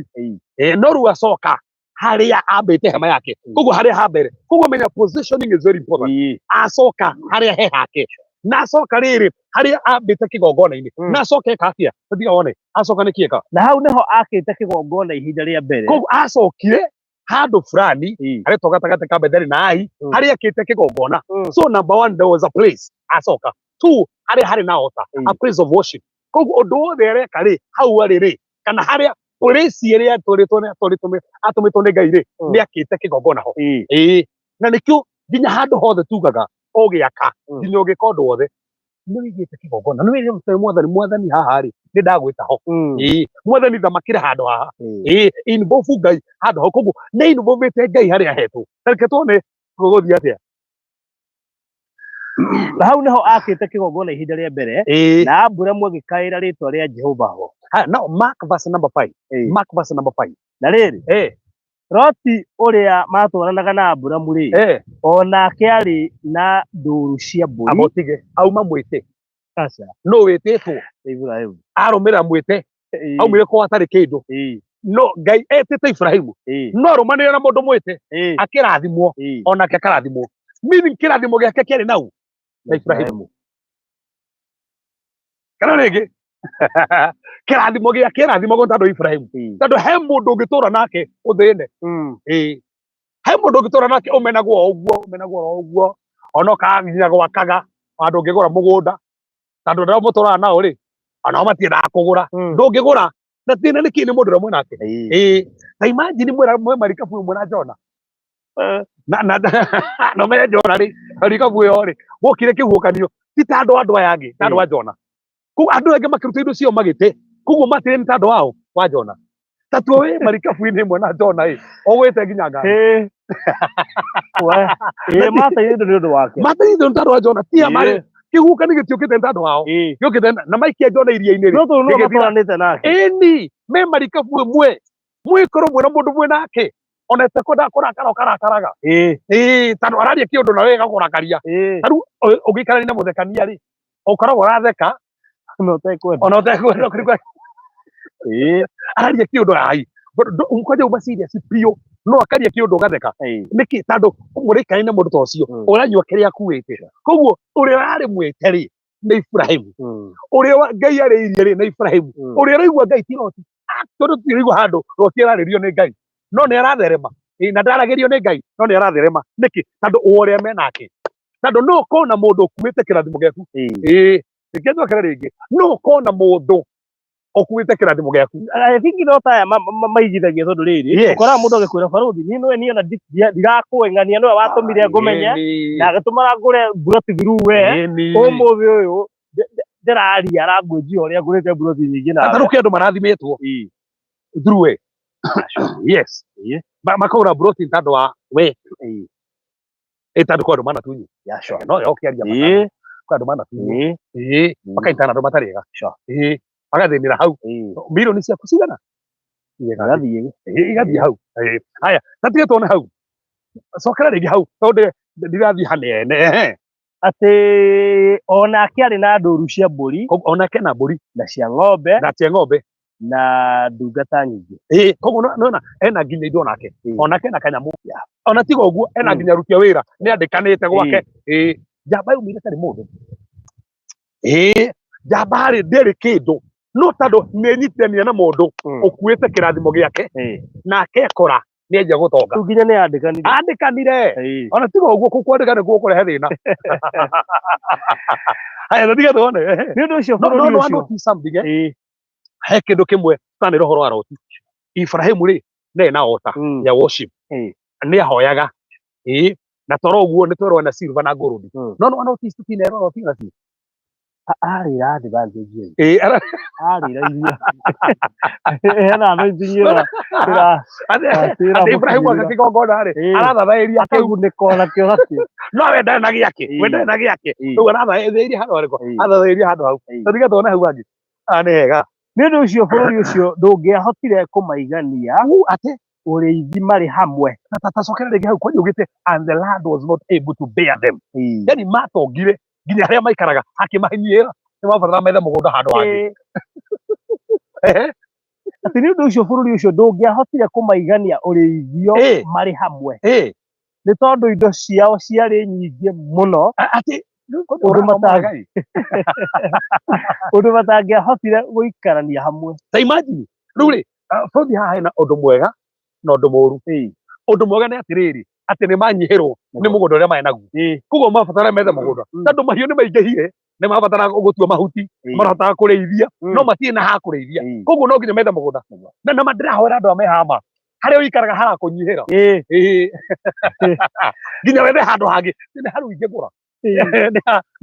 No rĩu acoka harĩa ambĩte hema yake, koguo harĩa ha mbere. Koguo menya positioning is very important. Acoka harĩa he hake, na acoka rĩrĩ harĩa ambĩte kĩgongona-inĩ, na acoka eka atĩa? Tiga wone acoka nĩ kĩeka. Na hau nĩho akĩte kĩgongona ihinda rĩa mbere. Koguo acokire handũ fulani haretwo gatagatĩ ka Betheli na Ai, harĩa akĩte kĩgongona. So number one, there was a place acoka. Two, harĩa harĩ na altar, a place of worship. Koguo ũndũ wothe areka rĩ, hau arĩ rĩ, kana harĩa place ĩrĩa atũrĩtwo nĩ atũmĩtwo nĩ Ngai rĩ, nĩ akĩte kĩgongona ho. Ĩĩ, na nĩkĩo nginya handũ hothe tugaga ũgĩaka, nginya ũgĩka ũndũ wothe, nĩ wĩigĩte kĩgongona, nĩ wĩrĩte Mwathani, Mwathani haha rĩ, nĩ ndagwĩta ho. Ĩĩ, Mwathani thamakĩra handũ haha. Ĩĩ, involve Ngai handũ hau. Koguo nĩ involvĩte Ngai harĩa ahetwo. Reke tuone gũgũthiĩ atĩa. Na hau nĩho akĩte kĩgongona ihinda rĩa mbere, na Aburamu agĩkaĩra rĩtwa rĩa Jehova ho. Haya, now mark verse number 5. Mark verse number 5. Na rĩrĩ, Loti ũrĩa maatwaranaga na Aburamu rĩ, o nake arĩ na ndũũru cia mbũri. Abotige auma mwĩte. Aca. No wĩtĩtwo. Nĩ Iburahĩmu. Arũmĩrĩra mwĩte. Aumire kwa atarĩ kĩndũ. No Ngai etĩte Ibrahimu, no arũmanĩrĩra na mũndũ mwĩte, akĩrathimwo, onake akarathimwo, meaning kĩrathimo gĩake kĩarĩ nau na Ibrahimu. Kana rĩngĩ kĩrathimo gĩake kĩrathimagwo tondũ Ibrahimu, tondũ he mũndũ ũngĩtũra nake ũthĩne. Ĩĩ, he mũndũ ũngĩtũra nake ũmenagwo o ũguo, ũmenagwo o ũguo, ona ũkaga gwakaga handũ ũngĩgũra mũgũnda, tondũ arĩa mũtũraga nao rĩ, onao matiendaga kũgũra. Ndũngĩgũra na thĩna nĩ kĩ? Nĩ mũndũ ũrĩa mwĩ nake. Ĩĩ, ta imagine mwĩ marikabu ĩmwe na Jona, na na ũmenye Jona rĩ, marikabu ĩyo rĩ, gwokire kĩhuhũkanio, ti ta andũ aya angĩ, ta andũ a Jona. Koguo andũ angĩ makĩruta indo ciao magĩte, koguo matire nĩ ta andũ ao wa Jona. Ta tua wĩ marikabu-inĩ ĩmwe na Jona ĩ, ũgwĩte nginya ngari. We, ĩĩ mateire indo nĩ ũndũ wake. Mateire indo nĩ tondũ wa Jona, ti marĩ kĩhuhũkanio gĩtiũkĩte nĩ tondũ wao, gĩũkĩte na maikia Jona iria-inĩ rĩ. No tondũ nĩwe gĩgĩthira. matwaranĩte nake. Ĩni me marikabu ĩmwe, mwĩkorwo mwĩna mũndũ mwĩ nake ona ĩtekwendaga kũrakara ũkarakaraga. Ĩĩ, tondũ araria kĩũndũ na we gĩgakũrakaria. Ta rĩu ũngĩikarania na mũthekania rĩ, ũkoragwo ũratheka Ona ũtekwenda. Ona ũtekwenda ũkĩrigwo araria kĩũndũ ai kwanja uma serious biũ, no akaria kĩũndũ ũgatheka. Nĩkĩ? Tondũ mũraikarania na mũndũ ta ũcio ũranyua kĩrĩa akuĩte. Koguo ũrĩa ũrarĩ mwĩte rĩ nĩ Ibrahimu, ũrĩa Ngai arĩirie rĩ nĩ Ibrahimu, ũrĩa ũraigua Ngai ti Loti. Ah, tondũ tũtiraigua handũ Loti ararĩrio nĩ Ngai, no nĩ aratherema. Ĩ, na ndaragĩrio nĩ Ngai no nĩ aratherema. Nĩkĩ? Tondũ ũrĩa me nake, tondũ no ũkorwo na mũndũ ũkuĩte kĩrathimo gĩaku. Ĩĩ, reke njokere rĩngĩ, no ũkorwo na mũndũ ũkuĩte kĩrathimo gĩaku. I think no taya maigithagia tondũ rĩrĩ ũkoraga mũndũ agĩkwĩra, "Barũthi, niĩ nĩwe, niĩ ona ndirakũĩ ng'ania, nĩwe watũmire ngũmenye na agĩtũmara ngũre mburoti through we. Ũmũthĩ ũyũ ndĩraria arangwĩnjia ũrĩa ngũrĩte mburoti nyingĩ nawe." Ta rĩu kĩ andũ marathimĩtwo through we, yes. Makagũra mburoti nĩ tondũ wa we. Ĩ, tondũ kwĩ andũ manatunywo. No yo ũkĩaria kwĩ andũ manatunywo. Ĩĩ, makanyitana na andũ matarĩ ega. Ĩĩ, magathĩnĩra hau milioni ciaku cigana. Igathiĩ. Ĩĩ, igathiĩ hau. Ĩĩ. Haya, ta tige tuone hau, cokera rĩngĩ hau tondũ ndirathiĩ hanene. Ehe. Atĩ onake arĩ na ndũru cia mbũri. Koguo onake na mbũri. Na cia ng'ombe. Na cia ng'ombe. Na ndungata nyingĩ. Ĩĩ, koguo nona ena nginya indo onake, onake na kanyamũ, ona tiga ũguo ena nginya aruti a wĩra, nĩ andĩkanĩte gwake. Ĩĩ, njamba yaumire ĩtarĩ mũndũ. Ĩĩ, njamba rĩ ndĩrĩ kĩndũ, no tondũ nĩ ĩnyitithania na mũndũ ũkuĩte kĩrathimo gĩake, nake ekora nĩ anjia gũtonga. Rĩu nginya nĩ andĩkanire. Andĩkanire. Ona tiga ũguo kwandĩka nĩkuo kũrehe thĩna. Haya, na tiga tuone. Nĩ ũndũ ũcio No bũrũri no ũcio notice something, eh? He kĩndũ kĩmwe tũtanĩra ũhoro wa Loti. Ibrahimu rĩ nĩ na altar ya worship, nĩ ahoyaga. Ĩĩ, na toro ũguo nĩ twerwo na silver na gold. No no notice tũtinerwo Loti na silver. Arĩra thĩ bandĩnji. Ĩĩ, Arĩra iria hena anointing ĩra ĩra atĩ Ibrahimu aka kĩgongona rĩ, arathathaĩria kĩu. Akagunĩka onakĩo gakĩ. No we ndarĩ na gĩake. We ndarĩ na gĩake. Rĩu arathathaĩria handũ harĩkũ? Arathathaĩria handũ hau. Tũtige tuone hau hangĩ. Ah, nĩ hega. Nĩ ũndũ ũcio bũrũri ũcio ndũngĩahotire kũmaigania U atĩ ũrĩithi marĩ hamwe. Ta cokera rĩngĩ hau kwanja ugĩte, "And the land was not able to bear them." Yani matongire nginya harĩa maikaraga hakĩmahinyĩra, nĩ mabatara methe mũgũnda handũ hangĩ. Ehe. Atĩ nĩ ũndũ ũcio bũrũri ũcio ndũngĩahotire kũmaigania ũrĩithio marĩ hamwe, nĩ tondũ indo ciao ciarĩ nyingĩ mũno Atĩ ũndũ ũndũ matangĩahotire gũikarania hamwe. Ta imagine rĩu rĩ, bũrũri haha hena ũndũ mwega na ũndũ mũũru. Ũndũ mwega nĩ atĩrĩrĩ, atĩ nĩ manyihĩrwo nĩ mũgũnda ũrĩa marĩ naguo, koguo mabatara methe mũgũnda, tondũ mahiũ nĩ maingĩhire, nĩ mabatara gũtua mahuti, marabatara kũrĩithia, no matirĩ na ha kũrĩithia, koguo no nginya methe mũgũnda. Na nama ndĩrahoera andũ a mehama harĩa ũikaraga harakũnyihĩra. Ĩĩ. Nginya wethe handũ hangĩ, nĩ hau ingĩgũra,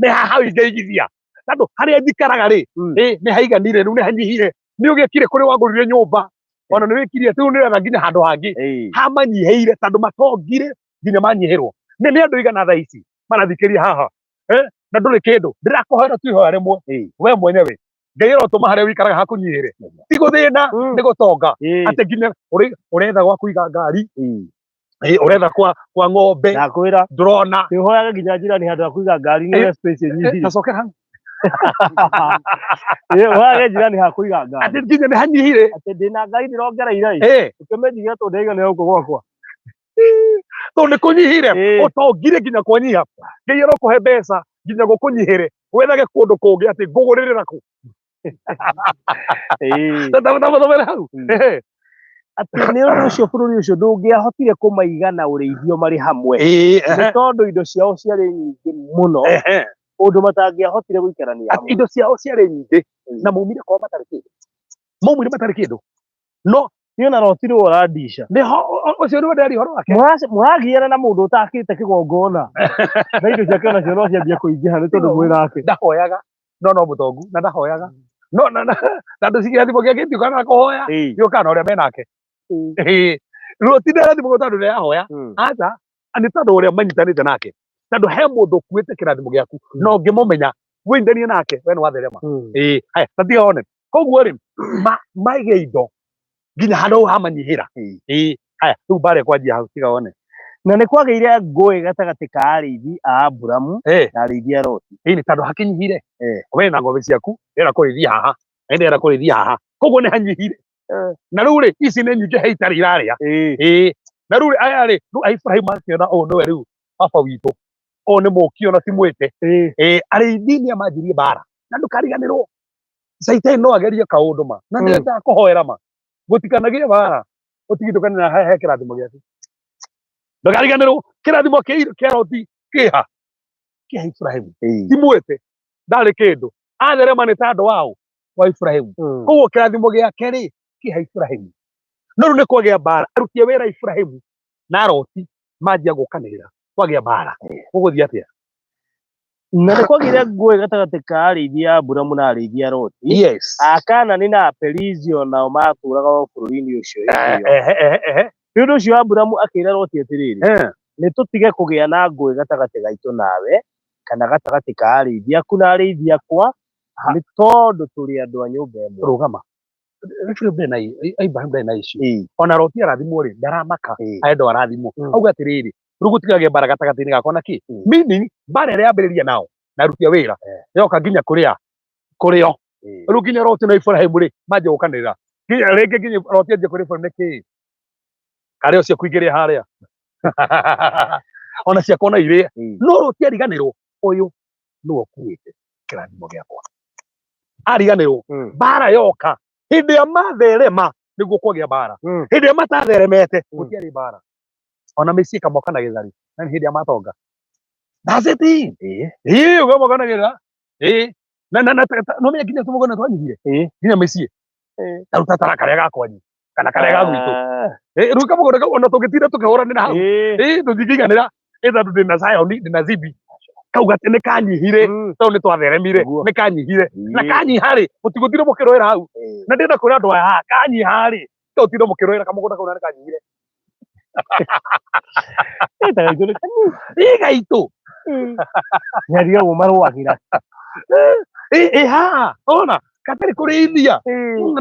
nĩ ha hau ingĩigithia, tondũ harĩa njikaraga rĩ, nĩ haiganire, rĩu nĩ hanyihire. Nĩ ũgĩkire kũrĩ wagũrire nyũmba, ona nĩ wĩkirie, rĩu nĩ ũretha nginya handũ hangĩ hamanyihĩire, tondũ matongire nginya manyihĩrwo. Nĩ andũ igana thaa ici marathikĩria haha, eh, na ndũrĩ kĩndũ. Ndĩrakũhoera tu ihoya rĩmwe, we mwenyewe, Ngai arotũma harĩa ũikaraga hakũnyihĩre, ti gũthĩna, nĩ gũtonga, atĩ nginya ũretha gwa kũiga ngari, ũretha kwa ng'ombe. Ndakwĩra. Ndũrona. Nĩũhoyaga nginya njirani handũ ha kũiga ngari nĩ ũrĩa space ĩnyihire. Tacokera hau. Ũhoyage njirani ha kũiga ngari. Atĩ nginya nĩ hanyihire. Atĩ ndĩna ngari ndĩrongereire ĩ, ũkĩmĩnjigĩra tondũ ndĩraigana gũkũ gwakwa. Tondũ nĩ kũnyihire. Ũtongire nginya kwanyiha. Ngai arokũhe mbeca nginya gũkũnyihĩre, wethage kũndũ kũngĩ atĩ ngũgũrĩrĩra kũ. Tathomere hau. Atĩ nĩ ũndũ ũcio bũrũri ũcio ndũngĩahotire kũmaigana ũrĩithio marĩ hamwe, nĩ tondũ indo ciao ciarĩ nyingĩ mũno ũndũ matangĩahotire gũikarania Atĩ hamwe. Indo ciao ciarĩ nyingĩ na maumire kwao matarĩ kĩndũ, maumire matarĩ kĩndũ, no Niĩ ona Loti rĩu ũrandica. Nĩho ũcio nĩwe ndĩraria ũhoro wake. Mũragiana na mũndũ ũtakĩte kĩgongona na indo ciake onacio no ciambia kũingĩha nĩ tondũ mwĩ nake. Ndahoyaga, no mũtongu na ndahoyaga, no na andũ kĩrathimo gĩake gĩtiũkaga na kũhoya, gĩũkaga na ũrĩa menake. Ĩĩ. Loti ndarathimagwo tondũ nĩarahoya. Aca, nĩ tondũ ũrĩa manyitanĩte nake, tondũ he mũndũ ũkuĩte kĩrathimo gĩaku na ũngĩmũmenya wĩindanie nake we nĩ watherema. Ĩĩ, haya ta tiga one koguo rĩ maige indo nginya handũ hau hamanyihĩra. Ĩĩ, haya rĩu mbara ĩkwanjia hau, tiga one. Na nĩ kwagĩire ngũĩ gatagatĩ ka arĩithi a Aburamu na arĩithi a Loti. Ĩĩ, nĩ tondũ hakinyihire. We na ng'ombe ciaku ndĩrenda kũrĩithia haha na ndĩrenda kũrĩithia haha, koguo nĩ hanyihire. Na rĩu rĩ ici nĩ nyingĩ he itarĩ irarĩa. Ĩĩ, na rĩu rĩ aya rĩ, rĩu Ibrahim akĩona ũyũ nĩwe rĩu baba witũ, ũyũ nĩ mũki ona ti mwĩte. Ĩĩ, arĩithi nĩ amanjirie mbara, na ndũkariganĩrwo Caitani no agerie kaũndũ ma na nĩendaga kũhoera ma gũtikanagĩe mbara, ũtigithũkane na he kĩrathimo gĩaku. Ndũkariganĩrwo kĩrathimo kĩa Loti kĩha kĩa Ibrahimu, ti mwĩte, ndarĩ kĩndũ, atherema nĩ tondũ waũ wa Ibrahimu. Koguo kĩrathimo gĩake rĩ kĩha Ibrahimu. No rĩu nĩ kwagĩa mbara, aruti a wĩra Ibrahimu na Loti manjia gũkanĩrĩra, kwagĩa mbara, gũgũthiĩ atĩa? Na nĩ kwagĩire ngũĩ gatagatĩ ka arĩithi a Aburamu na arĩithi a Loti. Akaanani na Aperizi o nao maatũũraga o bũrũri-inĩ ũcio hĩndĩ ĩyo. Ehe, ehe, ehe. Nĩ ũndũ ũcio Aburamu akĩĩra Loti atĩrĩrĩ, Nĩ tũtige kũgĩa na ngũĩ gatagatĩ gaitũ nawe, kana gatagatĩ ka arĩithi aku na arĩithi akwa, nĩ tondũ tũrĩ andũ a nyũmba ĩmwe. Rũgama. Ibrahim ndarĩ na Ibrahim ndarĩ na issue. Ona Loti arathimwo rĩ, ndaramaka, arenda arathimwo. Auga atĩrĩrĩ, rĩu gũtikagĩe mbara gatagatĩ-inĩ gakwa na kĩ? Meaning mbara ĩrĩa yambĩrĩria nao na aruti a wĩra yoka nginya kũrĩa kũrĩo. Rĩu nginya Loti na Ibrahim rĩ manjia gũkanĩrĩra. Nginya rĩngĩ nginya Loti anjia kwĩra Ibrahim nĩkĩ? Karĩ o ciaku ingĩrĩa harĩa. Ona ciakwa no irĩe. No Loti ariganĩrwo ũyũ nĩwe ũkuĩte kĩrathimo gĩakwa. Ariganĩrwo mbara yoka hĩndĩ ya matherema nĩguo kwagĩa mbara. Hĩndĩ ya matatheremete gũtiarĩ mbara. Ona mĩciĩ kamoka na gĩthari na nĩ hĩndĩ ya matonga. That's it. Ĩĩ, ũgamoka na gĩthari. Ĩĩ. Na na na no menya nginya tũmũgũnda twanyihire. Nginya mĩciĩ. Ta ruta tara karĩa ga kwanyu kana karĩa ga gwitũ. Ĩĩ, rĩu kamũgũnda kau ona tũngĩtinda tũkĩhũranĩra hau. Ĩĩ, tũtingĩiganĩra. Ĩĩ, tondũ ndĩna Zion, ndĩna Zibi. Kau gatĩ nĩ kanyihire tondũ nĩ twatheremire, nĩ kanyihire. Na kanyiha rĩ, mũtigũtinda mũkĩrũĩra hau. Na ndĩrenda kwĩra andũ aya haha, kanyiha rĩ, tiga gũtinda mũkĩrũĩra kamũgũnda kau na nĩ kanyihire. Ĩ gaitũ. Nĩarigagwo marũagĩra. Ĩ haha, ona katarĩ kũrĩithia.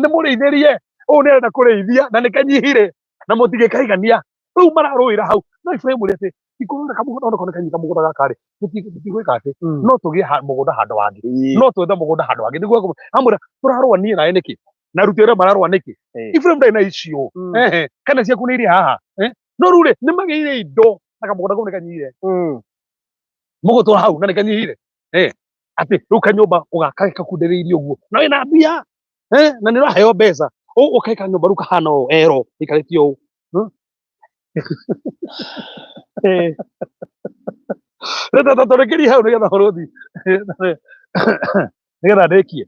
Nĩ mũrĩithĩrie. Ũyũ nĩ arenda kũrĩithia na nĩ kanyihire na mũtingĩkaigania. Rĩu mararũĩra hau. No Ibrahim rĩ atĩ tikũrũĩra kamũgũnda ona korwo nĩ kanyihi kamũgũnda gaka rĩ, tũtigwĩka atĩ no tũgĩe mũgũnda handũ hangĩ. No twethe mũgũnda handũ hangĩ. Nĩguo amwĩra tũrarũa niĩ nawe nĩkĩ? Na aruti arĩa mararũa nĩkĩ? Ibrahim ndarĩ na issue. Ehe, kana ciaku nĩ irĩ haha. No rĩu rĩ, nĩ magĩire indo na kamũgũnda kau nĩ kanyihire. Mũgũtũra hau na nĩ kanyihire. Atĩ rĩu kanyũmba ũgaka kakundereirie ũguo. Na wĩna mbia. Na nĩ ũraheo mbeca. Ũkaika nyũmba rĩu kahana ũũ, ero, ĩikarĩtio ũũ. Rĩu tũrĩkĩrie hau nĩgetha bũrũthi. Nĩgetha ndĩkie.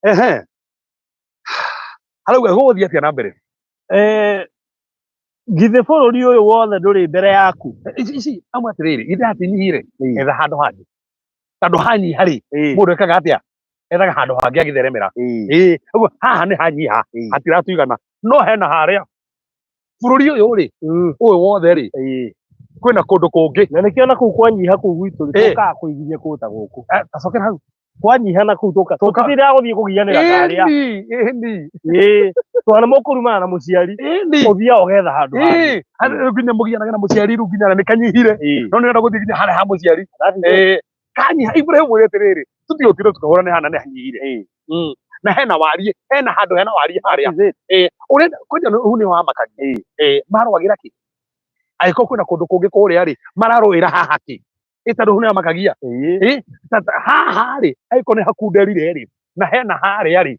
Ehe. Harauga gũgũthiĩ atĩa na mbere? Githĩ bũrũri ũyũ wothe ndũrĩ mbere yaku? Ici ici amwe atĩrĩrĩ, githĩ hatinyihire? Etha handũ hangĩ. Tondũ hanyiha rĩ, mũndũ ekaga atĩa? Ethaga handũ hangĩ agĩtheremera. Ĩĩ, ũguo haha nĩ hanyiha, hatiratũigana. No hena harĩa. Bũrũri ũyũ rĩ, ũyũ wothe rĩ, kwĩna kũndũ kũngĩ. Na nĩkĩo na kũu kwanyiha kũu gwitũ rĩ, tũkaga kũigithia kũndũ ta gũkũ. Tacokera hau. Kwanyiha na kũu tũka. Tũtitindaga gũthiĩ kũgianĩra harĩa. Ĩni, Ĩĩ. Twana mũkũrumana na mũciari. Ĩni. Ũthiaga ũgetha handũ hangĩ. Ĩĩ, rĩu nginya mũgianaga na mũciari rĩu nginya nĩ kanyihire. No nĩrenda gũthiĩ nginya harĩa ha mũciari. Ĩĩ, kanyiha Ibrahim mwĩre atĩrĩrĩ, tũtigũtinda tũkĩhũrana hana nĩ hanyihire. Na hena wariĩ, hena handũ hena wariĩ harĩa. Ĩĩ, ũrenda kwanja rĩu nĩ wamakagia. Ĩĩ, marũagĩra kĩ? Angĩkorwo kwĩna kũndũ kũngĩ kũrĩa rĩ, mararũĩra haha kĩ? Ĩ tondũ hau nĩ hamakagia. Ĩ, haha rĩ, angĩkorwo nĩ hakunderire rĩ, na hena harĩa rĩ,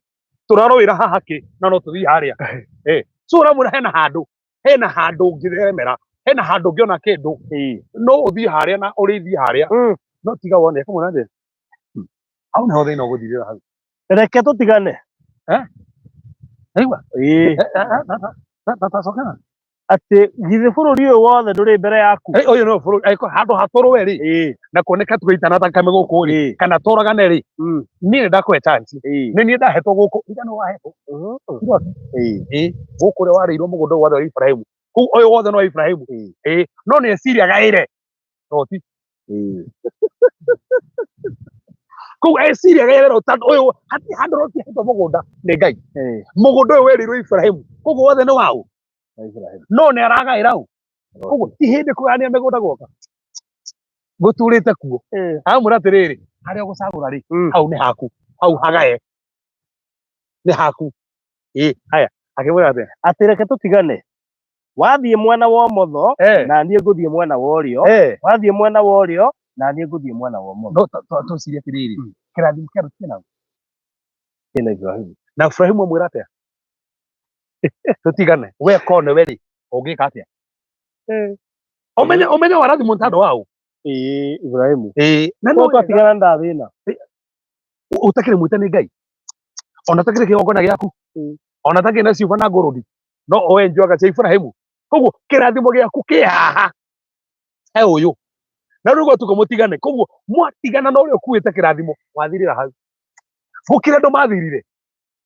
tũrarũĩra haha kĩ na no tũthiĩ harĩa. Ĩ, so ũramwĩra hena handũ, hena handũ ũngĩtheremera, hena handũ ũngĩona kĩndũ, no ũthiĩ harĩa na ũrĩithie harĩa. No tiga wone, kamwĩra atĩ, hau nĩho thĩna ũgũthirĩra hau. Reke tũtigane. Aigua? Tacokera. Atĩ githĩ bũrũri ũyũ wothe ndũrĩ mbere yaku? Ũyũ nĩwe bũrũri, angĩkorwo handũ hatũrũe rĩ, na kuoneka tũgĩitana thakame gũkũ rĩ, kana tũragane rĩ, niĩ nĩ ndakũhe chance. Nĩ niĩ ndahetwo gũkũ, ira nĩ wahetwo. Ĩĩ, gũkũ ũrĩa warĩirwo mũgũnda ũyũ wothe wa Ibrahim, Kũu ũyũ wothe no Ibrahimu. Ĩĩ, no nĩ eciria agaĩre Loti. Kũu eciria agaĩre Loti tondũ ũyũ hatirĩ handũ Loti ahetwo mũgũnda nĩ Ngai. Mũgũnda ũyũ werĩirwo Ibrahimu, koguo wothe nĩ waũ? No nĩ aragaĩra ũ? Koguo ti hĩndĩ kũgayania mĩgũnda gwoka gũturĩte kuo. Aramwĩra atĩrĩrĩ, harĩa ũgũcagũra rĩ, hau nĩ haku, hau hagae nĩ haku. Ĩ haya, akĩmwĩra atĩa? Atĩ reke tũtigane, wathiĩ mwena wa ũmotho na niĩ ngũthiĩ mwena wa ũrĩo, wathiĩ mwena wa ũrĩo na niĩ ngũthiĩ mwena wa ũmotho. No tũcirie atĩrĩrĩ, kĩrathimo kĩa Loti kĩna Kĩna Ibrahimu. Na Ibrahimu amwĩra atĩa? Tũtigane, we korwo nĩwe rĩ, ũngĩka atĩa? Ũmenye ũmenye warathimwo nĩ tondũ wa ũ? Ĩĩ, Ibrahimu. Ĩĩ, na no no twatigana ndathĩna. Ũtakĩrĩ mwĩte nĩ Ngai, ona ũtakĩrĩ kĩgongona gĩaku, ona ũtakĩrĩ na ciũba na ngũrũni, no oe njwaga cia Ibrahimu. Koguo kĩrathimo gĩaku kĩ haha he ũyũ, na rĩu gwatuĩka mũtigane. Koguo mwatigana na ũrĩa ũkuĩte kĩrathimo, wathirĩra hau. Gũkĩra andũ mathirire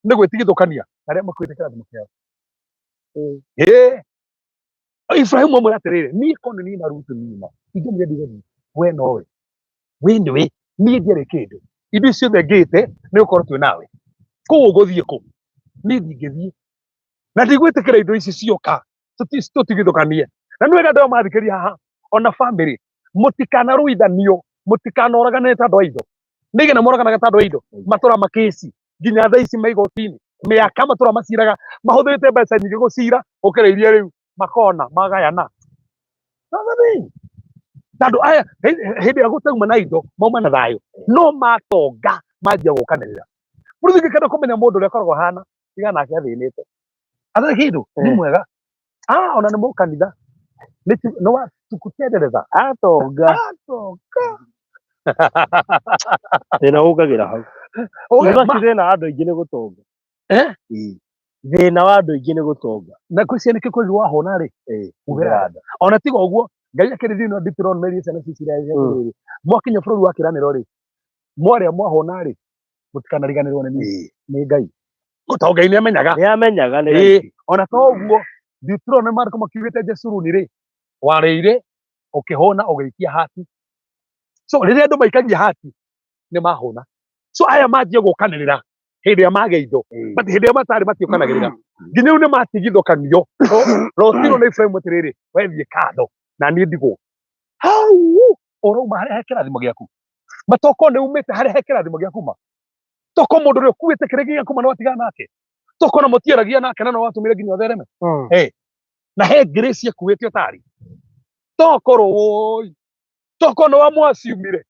nĩ gwĩtigithũkania na arĩa makuĩte kĩrathimo kĩao. Ĩĩ, Ibrahimu amwĩra atĩrĩrĩ, niĩ korwo nĩ niĩ na Ruthu nyuma, ingĩmwĩra ndigũthiĩ, we nowe, we nĩwe, niĩ ndiarĩ kĩndũ, indo ici ciothe ngĩte nĩ gũkorwo twĩ nawe. Koguo ũgũthiĩ kũ? Niĩ ndingĩthiĩ na ndigwĩtĩkĩra indo ici cioka tũtigithũkanie. Na nĩ wega andũ aya mathikĩrĩria haha, ona famĩlĩ mũtikanarũithanio, mũtikanoragane nĩ tondũ wa indo. Nĩ igana moraganaga tondũ wa indo, matũra makĩci nginya thaa ici me igoti-inĩ, mĩaka matũra maciraga mahũthĩrĩte mbeca nyingĩ gũcira gũkĩra iria rĩu makona magayana. Tondũ aya hĩndĩ ĩrĩa gũtauma na indo mauma na thayũ, no matonga manjia gũkanĩrĩra. Mũndũ ũngĩkenda kũmenya mũndũ ũrĩa akoragwo ahana, tiga nake athĩnĩte. Atarĩ kĩndũ, nĩ mwega. Ah, ona nĩ mũkanitha. Nĩ wa tukutendereza. Atonga. Atonga. Thĩna ũkagĩra hau. Ũgaki thĩna wa andũ aingĩ nĩ gũtonga. Eh? Thĩna wa andũ aingĩ nĩ gũtonga. Na kwĩcia nĩkĩ kwĩri wahũna rĩ? Huhĩra nda. Ona tiga ũguo, Ngai akĩrĩ thĩinĩ wa Deuteronomy ciana cia Isiraeli atĩrĩrĩ, mwakinya bũrũri wa kĩĩranĩro rĩ, mwarĩa mwahũna rĩ, mũtikanariganĩrwo nĩ niĩ, nĩ Ngai. Tondũ Ngai nĩ amenyaga. Nĩ amenyaga nĩ raithi. Ona to ũguo, Deuteronomy maandĩko makiugĩte Jeshuruni rĩ, warĩire ũkĩhũna ũgĩikia hati. So rĩrĩa andũ maikagia hati nĩ mahũna. So aya manjia gũkanĩrĩra hĩndĩ ĩrĩa magĩa indo, but hĩndĩ ĩrĩa matarĩ matiũkanagĩrĩra. Nginya rĩu nĩ matigithũkanio. Lotiro na Ibrahimu atĩrĩrĩ, we thiĩ kando na niĩ ndigwo. Hau ũrauma harĩa he kĩrathimo gĩaku. Matoko nĩ umĩte harĩa he kĩrathimo gĩaku ma. Toko mũndũ ũrĩa ũkuĩte kĩrĩa gĩaku ma no atigana nake. Toko na mũtiaragia nake na no watũmire nginya ũthereme. Na he grace ĩkuĩte ũtarĩ. Tokorwo woi. Toko nĩ wamwaciumire.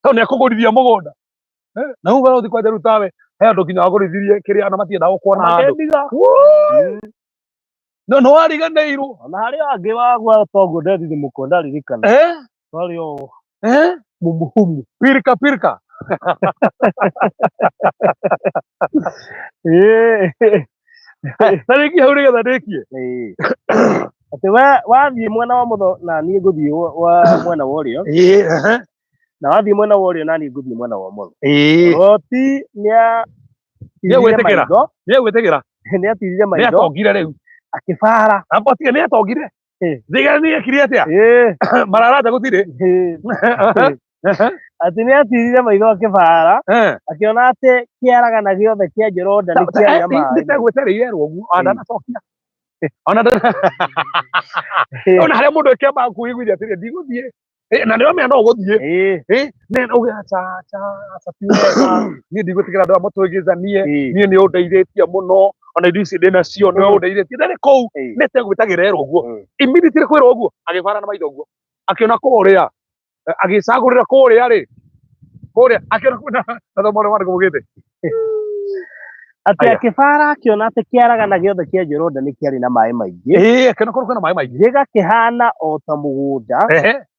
Tondũ nĩ akũgũrithia mũgũnda. Na rĩu ũgathiĩ kwanja rĩu tawe he andũ nginya wagũrithirie kĩrĩa na matiendaga gũkuona handũ. No nĩ wariganĩirwo. Ona harĩ angĩ wagwa toguo ndethithimũkwo ndaririkana. Twarĩ o mumuhumu. Pirika pirika. Na rĩngĩ hau nĩgetha ndĩkie. Atĩ we wathiĩ mwena wa mũtho na niĩ ngũthiĩ wa mwena wa ũrĩo. Na wathiĩ mwena wa ũrĩo na niĩ ngũthiĩ mwena wa ũmotho. Loti nĩa Nĩegwĩtĩkĩra. Nĩegwĩtĩkĩra. Nĩatirire maitho. Nĩatongire rĩu. Akĩbara. Amba tiga nĩatongire. Thiga nĩekire atĩa? Mararata gũtirĩ. Atĩ nĩatirire maitho akĩbara. Akĩona atĩ kĩaragana gĩothe kĩa Jorodani kĩarĩ na maĩ. Nĩtegwĩtereire ũguo. Ona ndanacokia. Ona ona harĩa mũndũ akĩamba kũiguithia atĩrĩ ndigũthiĩ. Na nĩramenya no ũgũthiĩ. Nĩ uge aca aca aca ti wega. Niĩ ndigwĩtĩkĩra andũ aya matwĩgĩzanie. Niĩ nĩ ũndeithĩtie mũno. Ona indo ici ndĩ nacio nĩ ũndeithĩtie. Ndarĩ kũu nĩtegwĩtagĩra erwo ũguo. Immediately kwĩrwo ũguo agĩbara na maitho ũguo. Akĩona kũrĩa agĩcagũrĩra kũrĩa rĩ. Kũrĩa akĩona kwĩna na thomo ũrĩa maandĩko maugĩte. Atĩ akĩbara akĩona atĩ kĩaragana gĩothe kĩa Jorodani kĩarĩ na maĩ maingĩ. Akĩona kũrĩa kwĩna maĩ maingĩ. Gĩgakĩhana o ta mũgũnda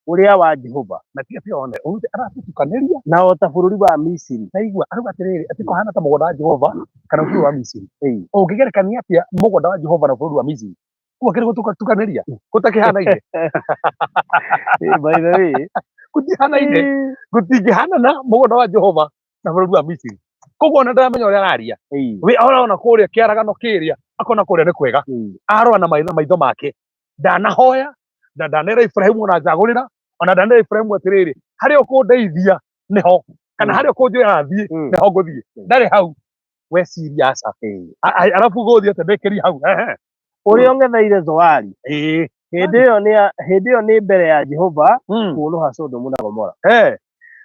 ũrĩa wa Jehova. Na tiga tiga one, ũrute aratũtukanĩria. Na o ta bũrũri wa Misiri. Na igua, arauga atĩrĩrĩ, atĩ kũhana ta mũgũnda wa Jehova kana bũrũri wa Misiri. Ũngĩgerekania atĩa mũgũnda wa Jehova na bũrũri wa Misiri? Kuo akĩrĩ gũtukanĩria, gũtakĩhanaine. By the way, gũtihanaine, gũtingĩhanana mũgũnda wa Jehova na bũrũri wa Misiri. Koguo Koguo ona ndaramenya ũrĩa araria. We arona kũrĩa kĩaragano kĩrĩa, akona kũrĩa nĩ kwega. Arora na maitho make. Ndanahoya, na ndanera Ibrahimu ona njagũrĩra, ona ndanera Ibrahimu atĩrĩrĩ, harĩa ũkũndeithia nĩho, kana harĩa ũkũnjĩra thiĩ nĩho ngũthiĩ. Ndarĩ hau. Weciria aca. Arabu gũthiĩ atĩa ndĩkĩrie hau. Ehe. Ũrĩa ũng'etheire Zoari. Hĩndĩ ĩyo nĩ hĩndĩ ĩyo nĩ mbere ya Jehova kũũnũha Sodomu na Gomora.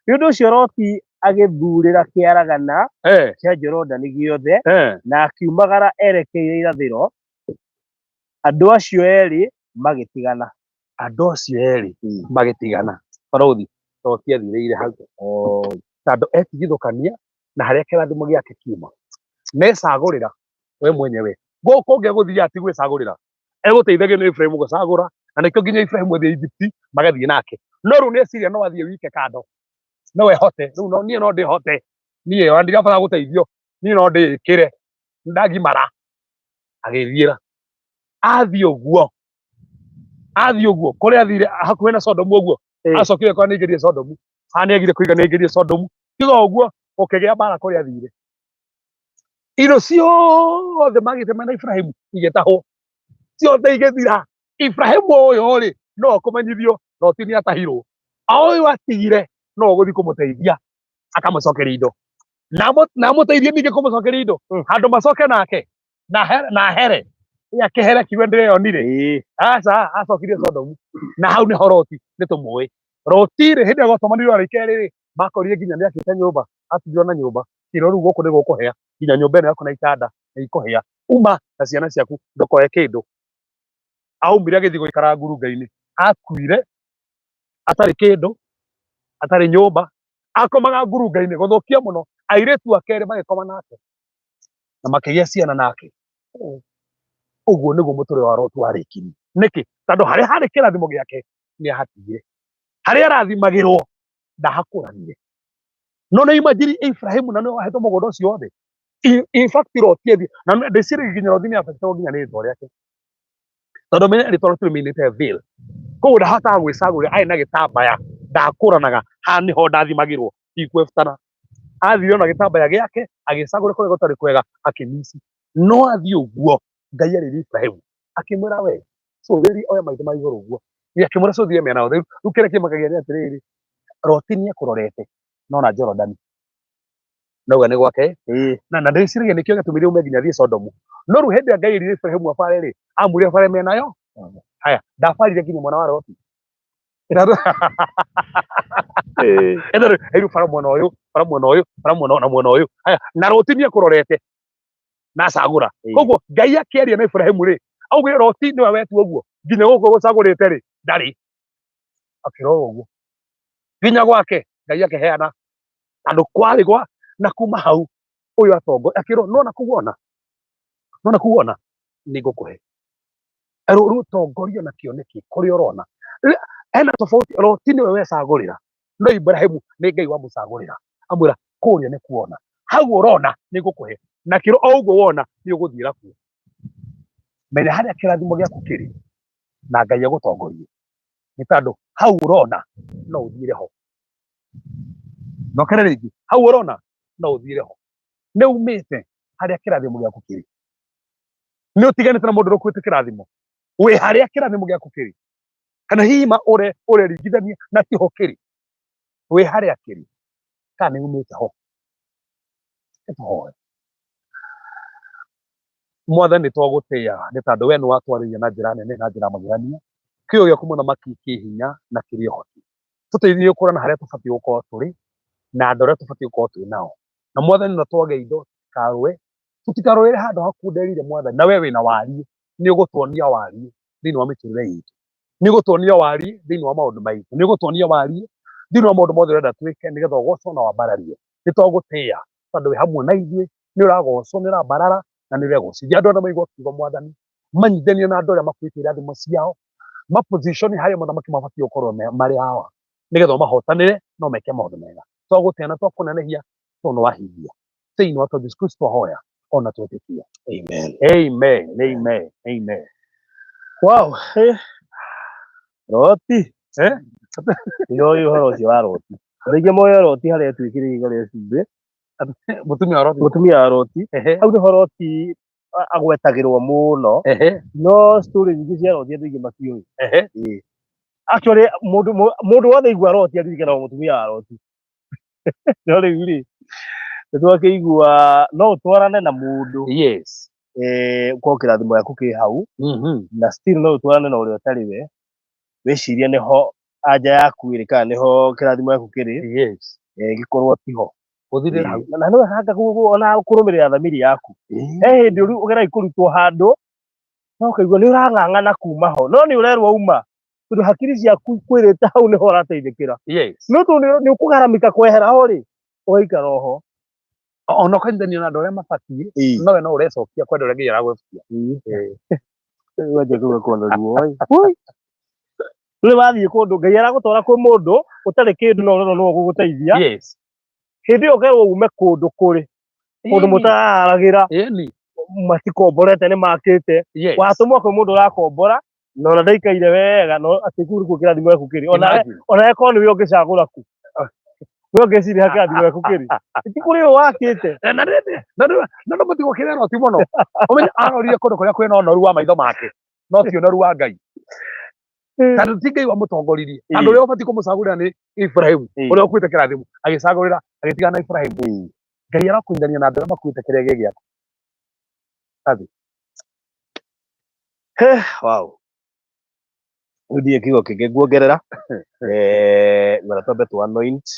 Nĩ ũndũ ũcio Loti agĩthuurĩra kĩaragana kĩa Jorodani gĩothe na akiumagara erekeire irathĩro, andũ acio eerĩ magĩtigana. Andũ acio erĩ magĩtigana. Barũthi, Loti athirĩire hau. Tondũ etigithũkania na harĩa kĩrathimo gĩake kiuma. Necagũrĩra we mwenyewe. Gũkũ ũngĩ egũthiaga ti gwĩcagũrĩra. Egũteithagio nĩ Ibrahimu gũcagũra, na nĩkĩo nginya Ibrahimu athiĩ Egypt magathiĩ nake. No rĩu nĩeciria no athiĩ wike kando. No ehote. Rĩu no niĩ no ndĩhote. Niĩ ona ndirabatara gũteithio. Niĩ no ndĩĩkĩre. Ndagimara. Agĩthiĩra. Athiĩ ũguo. Athiĩ ũguo. Kũrĩa athire hakuhĩ na Sodomu ũguo. Acokire kwa nĩaingĩrire Sodomu. Haha nĩagire kũiga nĩaingĩrire Sodomu. Tiga ũguo gũkĩgĩa mbara kũrĩa athire. Indo ciothe magĩte mena Ibrahimu igĩtahwo. Ciothe igĩthira. Ibrahimu ũyũ rĩ no akũmenyithio Loti nĩ atahirwo. O ũyũ atigire no ũgũthiĩ kũmũteithia akamũcokeria indo. Na amũteithie ningĩ kũmũcokeria indo. Handũ macoke nake na here. Ya kĩhere kiuge ndĩreyonire. Aca acokirie Sodomu. Na hau nĩho Loti nĩ tũmũĩ. Loti rĩ hĩndĩ ĩrĩa gwatũmanirwo araika erĩ rĩ makorire nginya nĩ akĩte nyũmba, atigirwo na nyũmba. Kĩrwo rĩu gũkũ nĩ gũkũhĩa nginya nyũmba ĩno yaku na itanda nĩ ikũhĩa. Uma na ciana ciaku ndũkoe kĩndũ. Aumire agĩthiĩ gũikara ngurunga-inĩ. Akuire atarĩ kĩndũ, atarĩ nyũmba, akomaga ngurunga-inĩ gũthũkia mũno. Airĩtu ake erĩ magĩkoma nake na makĩgĩa ciana nake. Ũguo nĩguo mũtũrĩre wa Loti warĩkirie. Nĩkĩ? Tondũ harĩa harĩ kĩrathimo gĩake nĩ ahatigire. Harĩa arathimagĩrwo ndahakũranire. No nĩ imagine Ibrahimu na nĩwe wahetwo mũgũnda ũcio wothe. In fact Loti athiĩ na ndĩciragia nginya Loti nĩ affectagwo nginya nĩ rĩtwa rĩake. Tondũ menya rĩtwa Loti rĩmeanĩte veil. Koguo ndahotaga gwĩcagũrĩra arĩ na gĩtambaya ndakũranaga haha nĩho ndathimagĩrwo ndikwebutana. Athire ona gĩtambaya gĩake agĩcagũra kũrĩa gũtarĩ kwega akĩmici. No athiĩ ũguo Ngai arĩria Ibrahimu akĩmwĩra we cũthĩrĩria oya maitho ma igũrũ ũguo. Akĩmwĩra cũthĩrĩria mĩena yothe. Rĩu kĩrĩa kĩmakagia nĩ atĩrĩrĩ, Loti nĩ ekũrorete no na Jorodani. Nauga nĩ gwake na ndĩciragia nĩkĩo gĩatũmire ume nginya athiĩ Sodomu. No rĩu hĩndĩ ĩrĩa Ngai erire Ibrahimu abare rĩ, amwĩrire abare mĩena yo. Haya, ndabarire nginya mwena wa Loti. Etha rĩu bara mwena ũyũ, bara mwena ũyũ, bara mwena ũyũ na mwena ũyũ. Haya, na Loti nĩ ekũrorete na acagũra. Koguo Ngai akĩaria na Ibrahimu rĩ, augire Loti nĩwe wetua ũguo, nginya gũkũ gũcagũrĩte rĩ, ndarĩ. Akĩrorwo ũguo. Nginya gwake Ngai akĩheana tondũ kwarĩ gwa na kuma hau ũyũ atongo akĩrwo nona kũu wona nona kũu wona nĩ ngũkũhe. Rĩu tongorio na kĩoneki kũrĩa ũrona. Hena tofauti, Loti nĩwe wecagũrĩra no Ibrahimu nĩ Ngai wamũcagũrĩra amwĩra kũrĩa nĩ kuona hau ũrona nĩ ngũkũhe na kĩro o ũguo wona nĩ ũgũthiĩra kuo. Menya harĩa kĩrathimo gĩaku kĩrĩ na Ngai agũtongorie nĩ tondũ hau ũrona no ũthiĩre ho. Nokere rĩngĩ hau ũrona no ũthiĩre ho. Nĩ umĩte harĩa kĩrathimo gĩaku kĩrĩ, nĩ ũtiganĩte na mũndũ ũrĩa ũkuĩte kĩrathimo, wĩ harĩa kĩrathimo gĩaku kĩrĩ, kana hihi ma ũreringithania na tiho kĩrĩ, wĩ harĩa kĩrĩ kana nĩ umĩte ho. Tũhoe. Mwathani twagũtĩĩa nĩ tondũ we nĩ watwarĩria na njĩra nene na njĩra magegania. Kĩo gĩaku mũthamaki kĩ hinya na kĩrĩ ũhoti. Tũteithie gũkũrana harĩa tũbatiĩ gũkorwo tũrĩ na andũ arĩa tũbatiĩ gũkorwo twĩ nao. Na mwathani na twage indo tũtikarũe, tũtikarũĩre handũ hakunderire mwathani, na we wĩna wariĩ, nĩ ũgũtuonia wariĩ thĩinĩ wa mĩtũrĩre itũ, nĩ ũgũtuonia wariĩ thĩinĩ wa maũndũ maitũ, nĩ ũgũtuonia wariĩ thĩinĩ wa maũndũ mothe ũrenda twĩke nĩgetha ũgocwo na wambarario. Nĩ twagũtĩĩa tondũ wĩ hamwe na ithuĩ, nĩ ũragocwo, nĩ ũrambarara na nĩ ũregocithia. Andũ arĩa maigua kiugo mwathani, manyitithanie na andũ arĩa makuĩte irathimo ciao, ma position harĩa mũthamaki mabatiĩ gũkorwo marĩ hawa, nĩgetha ũmahotanĩre no meke maũndũ mega. Twagũtĩĩa na twakũnenehia tondũ nĩ wahingia. Thĩinĩ wa Jesu Kristo twahoya ona twetĩkia. Amen. Amen. Amen. Amen. Wow. Roti. Ndoĩ ũhoro ũcio wa roti. Andũ aingĩ moĩ roti harĩa ĩtuĩkire ihiga rĩa cumbĩ. Mũtumia wa Loti. Mũtumia wa Loti. Ehe. Hau nĩho Loti agwetagĩrwo mũno. Ehe. No story nyingĩ cia Loti andũ aingĩ matiũĩ. Ehe. Ĩĩ. Actually mũndũ mũndũ wothe aigua Loti aririkanaga mũtumia wa Loti. No rĩu rĩ, nĩ twakĩigua no ũtwarane na mũndũ Yes. Ũkorwo kĩrathimo gĩaku kĩ hau na still no ũtwarane na ũrĩa ũtarĩ we, wĩcirie nĩho anja yaku ĩrĩ kana nĩho kĩrathimo gĩaku kĩrĩ. Yes. Gĩkorwo tiho. Gũthirĩra hau. Na nĩ wega ona kũrũmĩrĩra thamiri yaku. He hĩndĩ ũrĩ ũgerai kũrutwo handũ no ũkaigua nĩ ũrang'ang'ana kuma ho, no nĩ ũrerwo uma tondũ hakiri ciaku ikwĩrĩte hau nĩho ũrateithĩkĩra. Yes. No tondũ nĩ ũkũgaramika kwehera ho rĩ, ũgaikara oho. Ona ũkanyitithanio na andũ arĩa mabatiĩ, no we no ũrecokia kwenda ũrĩa Ngai aragwebutia. Wanjia kũigua kũndũ ruo. Oi. Rĩu wathiĩ kũndũ Ngai aragũtwara kwĩ mũndũ ũtarĩ kĩndũ no ũrerwo nĩwe ũgũgũteithia. Yes. Hĩndĩ ĩyo ũkerwo ume kũndũ kũrĩ kũndũ mũtararagĩra, Ĩni. matikomborete nĩ makĩte. Yes. Watũmwo kwĩ mũndũ ũrakombora na ona ndaikaire wega, no atĩ kũu nĩkuo kĩrathimo gĩaku kĩrĩ. Ona Imagine. ona ĩkorwo nĩwe ũngĩcagũra ku, we ũngĩciria kĩrathimo gĩaku kĩrĩ ti kũrĩ ũyũ wakĩte. Na na nĩ mũtigũkĩre Loti mũno. Ũmenye arorire kũndũ kũrĩa kwĩna ũnoru wa maitho make, no ti ũnoru wa Ngai. Tondũ ti Ngai wamũtongoririe. Andũ ũrĩa ũbatiĩ kũmũcagũrĩra nĩ Ibrahimu, ũrĩa ũkuĩte kĩrathimo, agĩcagũrĩra agĩtigana na Ibrahimu. Ngai arakũnyitithania na andũ arĩa makuĩte kĩrĩa gĩ gĩaku. Athi. Wow. Rĩu ndirĩ kiugo kĩngĩ nguongerera. Ngwenda twambe tũ anoint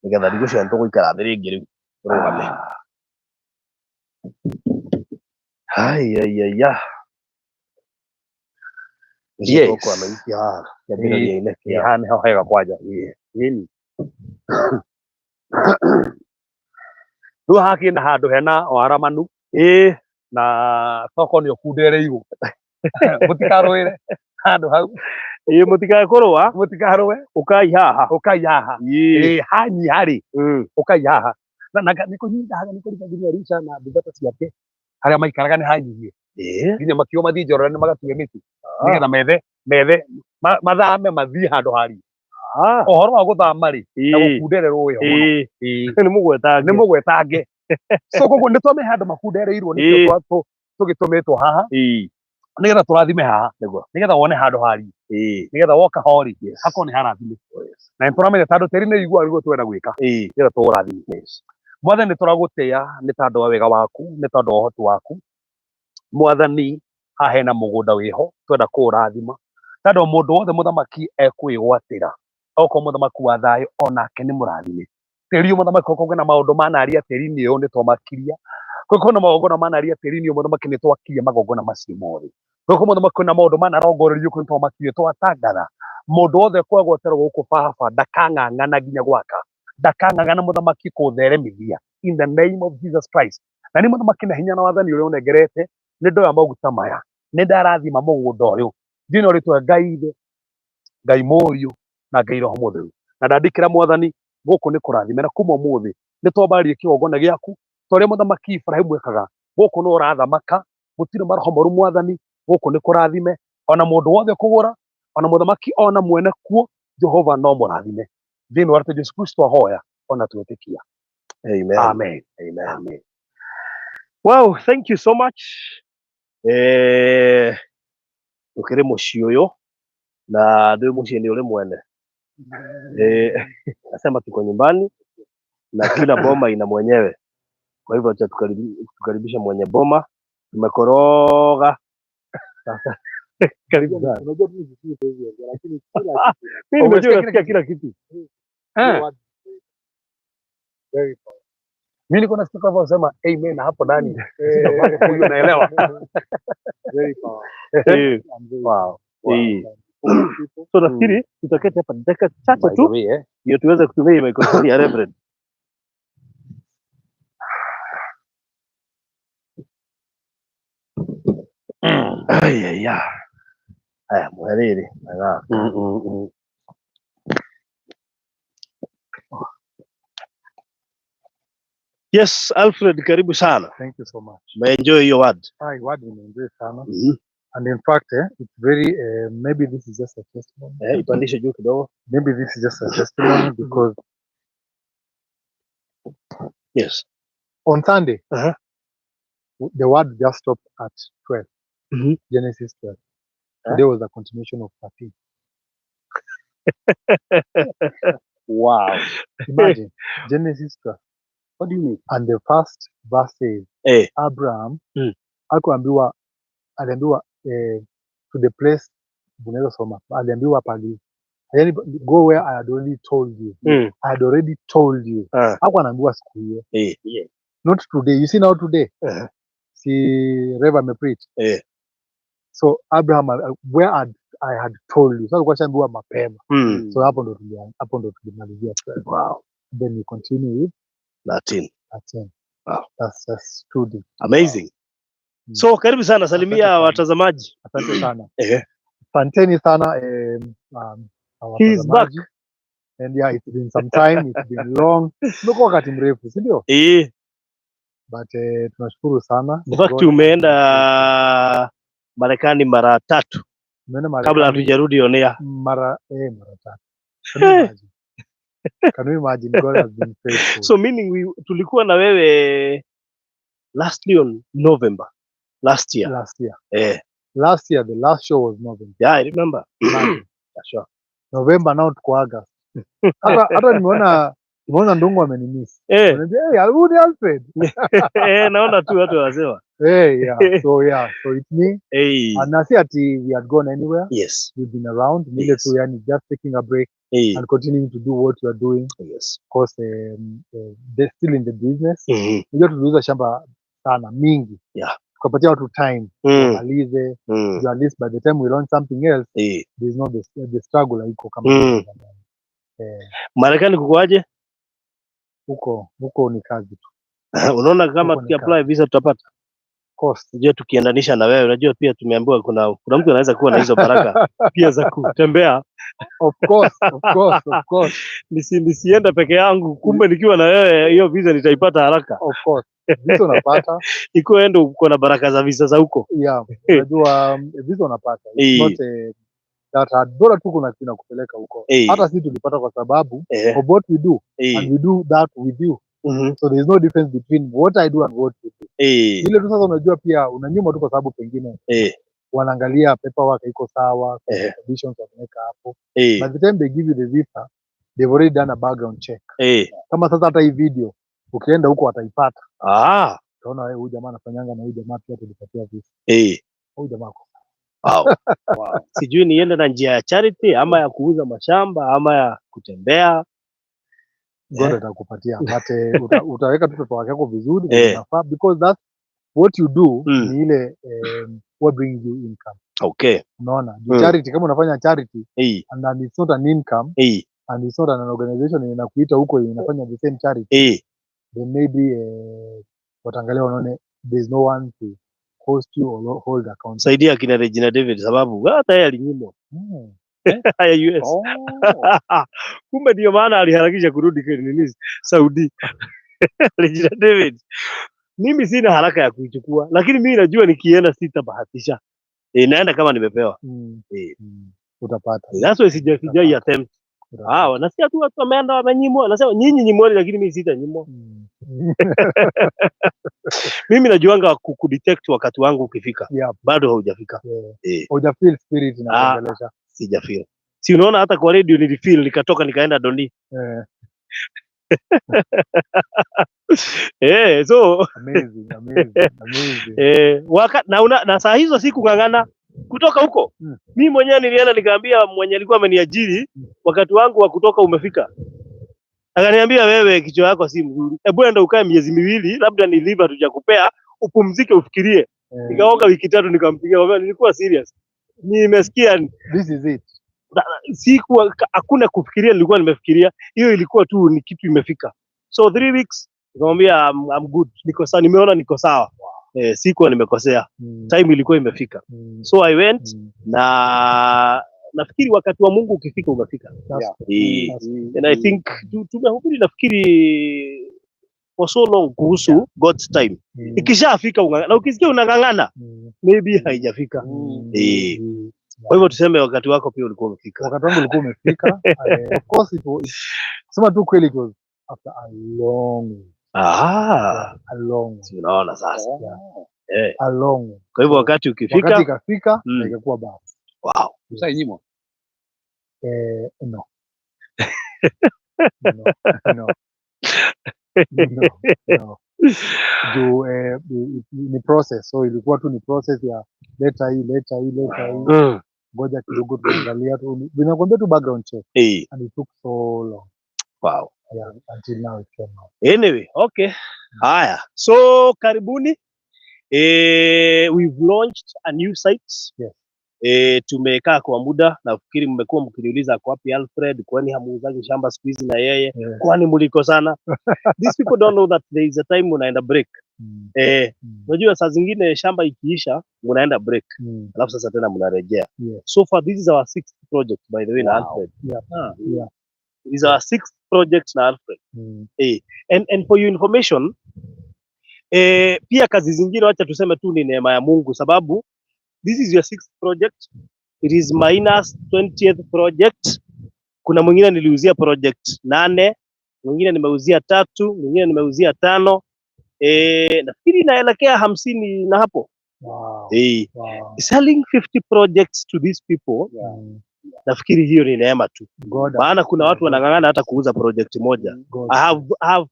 nĩgetha ndigũciria nĩ tũgũikara thĩ rĩngĩ rĩu tũrũgame. Haiyaiyaiya. Yes. Tũkũ anoint haha kĩambĩrĩria-inĩ kĩa Haha nĩho hega kwanja. Ĩni. Rĩu haha kĩna handũ hena waramanu. Ĩĩ. Na toko nĩ ũkundereirwo. Mũtikarũĩre handũ hau. Ĩĩ, mũtikae kũrũa. Mũtikarũe. Ũkai haha. Ũkai haha. Ĩĩ. Ĩĩ, hanyiha rĩ. Ũkai haha. Na nĩ kũnyihaga, nĩ kũrika nginya Elisha na ndungata ciake harĩa maikaraga nĩ hanyihie. Ĩĩ. Nginya makiuga mathiĩ Jorodani magatue mĩtĩ. Nĩgetha methe mathame mathiĩ handũ harie. Ũhoro wa gũthama rĩ, na gũkundererwo wĩho mũno. Ĩĩ. Ĩĩ. Nĩ mũgwetange. Nĩ mũgwetange. So koguo nĩ twame handũ makundereirwo nĩkĩo tũgĩtũmĩtwo haha. Ĩĩ. Nĩgetha tũrathime haha. Nĩguo. Nĩgetha wone handũ harie. Ĩĩ. Nĩgetha woka ho rĩ, Yes. hakorwo nĩ harathime. Na nĩ tũramenya tondũ tĩri nĩ ũiguaga nĩguo twenda gwĩka. Ĩĩ. Nĩgetha tũũrathime. Mwathani nĩ tũragũtĩĩa nĩ tondũ wa wega waku, nĩ tondũ wa ũhoti waku. Mwathani, haha hena mũgũnda wĩho twenda kũũrathima. Tondũ mũndũ wothe mũthamaki ekwĩgwatĩra, okorwo mũthamaki wa thayũ onake nĩ mũrathime. Tĩri ũyũ mũthamaki okorwo kwĩna maũndũ manaria tĩri-inĩ ũyũ nĩ twamakiria. Okorwo kwĩna magongona manaria tĩri-inĩ ũyũ mũthamaki nĩ twakiria magongona macio mothe. Okorwo mũthamaki kwĩna maũndũ manarongorerio nĩ twamakirie twatangatha. Mũndũ wothe kwegwatĩra gũkũ baba ndakang'ang'ana nginya gwaka. Ndakang'ang'ana mũthamaki kũtheremithia. In the name of Jesus Christ. Na nĩ mũthamaki na hinya na wathani ũrĩa ũnengerete, nĩ ndoya maguta maya. Nĩ ndarathima mũgũnda ũyũ. Thĩinĩ wa rĩtwa Ngai Ithe, Ngai Mũriũ, na Ngai Roho Mũtheru. Na ndandĩkĩra mwathani gũkũ nĩ kũrathime na kuma ũmũthĩ nĩ twambararie kĩgongona gĩaku ta ũrĩa mũthamaki Ibrahimu ekaga. Gũkũ nĩ ũrathamaka, gũtirĩ maroho moru mwathani, gũkũ nĩ kũrathime. Ona mũndũ wothe kũgũra, ona mũthamaki ona mwene kuo, Jehova no mũrathime. Thĩinĩ wa rĩtwa Jesu Kristo ahoya ona twĩtĩkia. Amen. Amen. Amen. Amen. Wow, thank you so much. Ũkĩrĩ mũciĩ ũyũ na ndũĩ mũciĩ nĩ ũrĩ mwene. Nasema tuko nyumbani na kila boma ina mwenyewe. Kwa hivyo acha tukaribishe mwenye boma. Tumekoroga. Sasa karibu sana. Unajua tu vizuri tu hivi, lakini kila kitu. Mimi nimejua Umesikia nasikia kila kitu. Very powerful. Mimi niko nasikia kwa wasema amen na hapo ndani. Huyu anaelewa. Very powerful. I'm very Wow. People. So nafikiri tutaketi hapa dakika chache By the tu way, ndio tuweze kutumia hii microphone ya Reverend. Ai ai ai. Haya mwerere. Yes, Alfred, karibu sana. Thank you so much. Umeenjoy hiyo word. Hi, word nimeenjoy sana. And in fact, it's very maybe this is just a testimony. Ipandishe juu kidogo. Maybe this is just a testimony because On Sunday, the word just stopped at 12. Genesis 12. Today was a continuation of 13. Wow. Imagine Genesis 12. What do you mean? And the first verse says Abraham akuambiwa, aliambiwa to the place, unaweza soma, aliambiwa pali, yani go where I had already told you. I had already told you. Hakuwa anaambiwa siku hiyo. Not today. You see now today. Si Rev amepreach. So Abraham, where I had told you. So alikuwa ashaambiwa mapema. So hapo ndo tulimalizia 12. Then we continue with 13. 13. Wow. That's too deep. Amazing. So karibu sana, salimia Asante sana. Watazamaji. Asante sana. Asanteni Asanteni sana He is back. watazamaji. And yeah, it's been some time, it's been long. Imekuwa wakati mrefu, si ndio? Eh, But tunashukuru sana. In fact God umeenda Marekani mara tatu umeenda kabla Marekani hatujarudi on air. mara tatu. Can you imagine? Can you imagine? God has been faithful. So meaning tulikuwa na wewe lastly on November last year. Last year. Eh. Last year, the last show was November. Yeah, I remember. Imagine. Yeah, sure. November, now tuko August. Hata nimeona Ndungu amenimiss. Ananiambia, "Hey, arudi Alfred." Eh, naona tu watu wanasema. Hey, yeah. So yeah, so it's me. Hey. And na si ati we had gone anywhere. We've been around. Ni ile tu yani just taking a break and continuing to do what we are doing. Of course, they're still in the business. Unajua tuliuza shamba sana mingi. Tukapatia watu time wamalize. Juu at least by the time we launch something else, there's no the struggle haiko kama zamani. Marekani kukoaje? Huko ni kazi tu. Unaona kama Huko ni tukiapply visa tutapata? Of course. Unajua tukiendanisha na wewe, unajua pia tumeambiwa kuna mtu anaweza kuwa na hizo baraka pia za kutembea. Of course, of course, of course. Nisiende peke yangu, kumbe nikiwa na wewe hiyo visa nitaipata haraka. Of course. Visa unapata. Ikuwa endo uko na baraka za visa za huko. Yeah. Unajua visa unapata. It's not that hard. Bora tu kuna kitu inakupeleka huko. Hata sisi tulipata kwa sababu of what we do and we do that with you. So there is no difference between what I do and what you do. Ile tu sasa unajua pia unanyuma tu kwa sababu pengine wanaangalia paperwork iko sawa, conditions wameweka hapo. By the time they give you the visa, they've already done a background check. Kama sasa hata hii video ukienda huko wataipata. Utaona wewe, huyu jamaa anafanyanga na huyu jamaa pia tulipatia visa. Huyu jamaa ako Wow. Sijui niende na njia ya charity ama ya kuuza mashamba ama ya kutembea. God atakupatia, but utaweka tu paperwork yako vizuri vile inafaa, because that's what you do. Ni ile what brings you income. Unaona? Juu charity, kama unafanya charity and then it's not an income and it's not an organization yenye inakuita huko yenye inafanya the same charity, then maybe wataangalia wanaone there's no one to host you or hold account. Saidia akina Regina David sababu hata yeye alinyimwa ya US. Kumbe ndio maana aliharakisha kurudi kwa nini Saudi. Regina David. Mimi sina haraka ya kuichukua, lakini mimi najua nikienda sitabahatisha. Naenda kama nimepewa. Utapata. That's why sijai attempt. Utapata. Ah, wanasikia tu watu wameenda wamenyimwa. Nasema nyinyi nyimwani, lakini mimi sitanyimwa. Mimi najuanga kudetect wakati wangu ukifika. Bado haujafika. Huja feel spirit inakuongelesha. Sijafeel. Si unaona hata kwa radio nilifeel nikatoka nikaenda Doni. So Amazing, amazing, amazing. Na saa hizo sikung'ang'ana kutoka huko. Mimi mwenyewe nilienda nikaambia mwenye alikuwa ameniajiri, wakati wangu wa kutoka umefika. Akaniambia, wewe kichwa yako si mzuri. Hebu enda ukae miezi 2, labda ni liver tujakupea, upumzike ufikirie. Nikaoga wiki 3 nikampigia, nikamwambia nilikuwa serious. Nimesikia This is it. Sikuwa, hakuna kufikiria nilikuwa nimefikiria. Hiyo ilikuwa tu ni kitu imefika. So 3 weeks nikamwambia I'm good. Niko sawa, nimeona niko sawa. Sikuwa nimekosea. Time ilikuwa imefika. So I went na nafikiri wakati wa Mungu ukifika umefika. That's That's And I think tumehubiri nafikiri for so long kuhusu God's time. Ikishafika na ukisikia unang'ang'ana, maybe haijafika. Kwa hivyo tuseme wakati wako pia ulikuwa umefika. Wakati wangu ulikuwa umefika. Of course it was, kusema tu kweli it was after a long wait. Ah, Yeah, a long way. Si unaona sasa. Yeah. Eh, A long way. kwa hivyo wakati ukifika, Wakati ikafika na ikakuwa basi. Wow. Ushainyimwa? No. No, no. No, no. Juu ni process, so ilikuwa tu ni process ya leta hii, leta hii, leta hii, ngoja kidogo tuangalia tu, vinakwambia tu background check, and it took so long. Yeah, until now it came out. Anyway, okay. Haya. So karibuni. We've launched a new site. Yes. Tumekaa kwa muda, nafikiri mmekuwa mkiniuliza kwa wapi Alfred, kwani hamuuzagi shamba siku hizi na yeye? Kwani mlikosana? These people don't know that there is a time unaenda break. Unajua saa zingine shamba ikiisha mnaenda break. Alafu sasa tena mnarejea. So far this is our sixth project, by the way, na Alfred. This is our sixth project na Alfred. And for your information, pia kazi zingine wacha tuseme tu ni neema ya Mungu, sababu this is your sixth project. It is minus 20th project. Kuna mwingine niliuzia project 8, mwingine nimeuzia 3, mwingine nimeuzia 5. Nafikiri inaelekea 50 na hapo. Wow. Wow. Selling 50 projects to these people, nafikiri hiyo ni neema tu. God Maana kuna watu wanang'ang'ana hata kuuza project moja. God. I have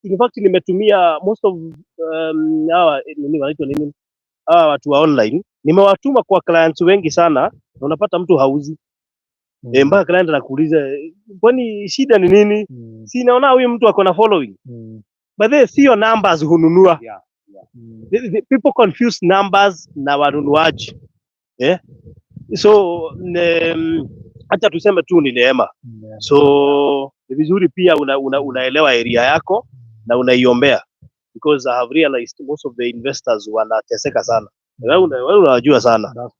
in fact nimetumia most of hawa nini wanaitwa nini? Hawa watu wa online nimewatuma kwa clients wengi sana, na unapata mtu hauzi. Mpaka client anakuuliza, kwani shida ni nini? Si naona huyu mtu ako na following. But they sio numbers hununua. The people confuse numbers na wanunuaji. So acha tuseme tu ni neema. So ni vizuri pia unaelewa area yako na unaiombea, because I have realized most of the investors wanateseka sana. Wewe unajua sana. That's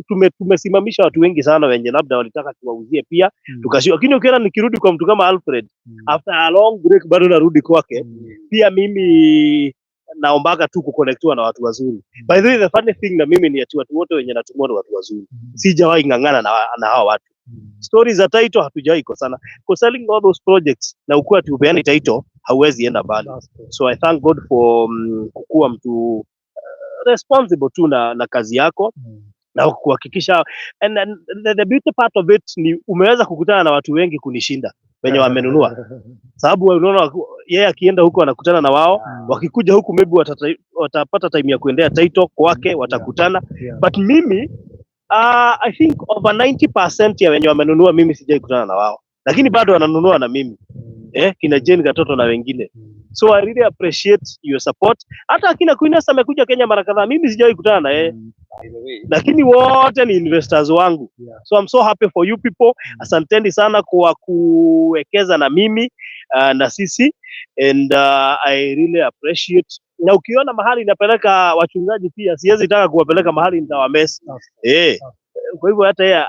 true. Tumesimamisha watu wengi sana wenye labda walitaka tuwauzie pia, tukashindwa. Lakini ukiona nikirudi kwa mtu kama Alfred, after a long break bado narudi kwake. Pia mimi naombaga tu kuconnectiwa na watu wazuri. By the way, the funny thing na mimi ni ati watu wote wenye natumwa ni watu wazuri. Sijawahi ng'ang'ana na hawa watu. Stories za title hatujawahi kosana. For selling all those projects na ukuwa ati upeani title, hauwezi enda mbali. That's true. So I thank God for kukuwa mtu responsible tu na kazi yako na kuhakikisha and the beauty part of it ni umeweza kukutana na watu wengi kunishinda wenye wamenunua, sababu unaona yeye akienda huko anakutana na wao, wakikuja huku maybe watapata time ya kuendea title kwake, watakutana. But mimi I think over 90% ya wenye wamenunua mimi sijai kutana na wao, lakini bado wananunua na mimi, kina Jane Gatoto na wengine. So I really appreciate your support. Hata akina Queen Esther amekuja Kenya mara kadhaa, mimi sijawahi kutana na yeye, By the way, lakini wote ni investors wangu. So I'm so happy for you people. Asanteni sana kwa kuwekeza na mimi na sisi, and I really appreciate. Na ukiona mahali inapeleka wachungaji pia, siwezi taka kuwapeleka mahali nitawamess. That's true. Kwa hivyo hata yeye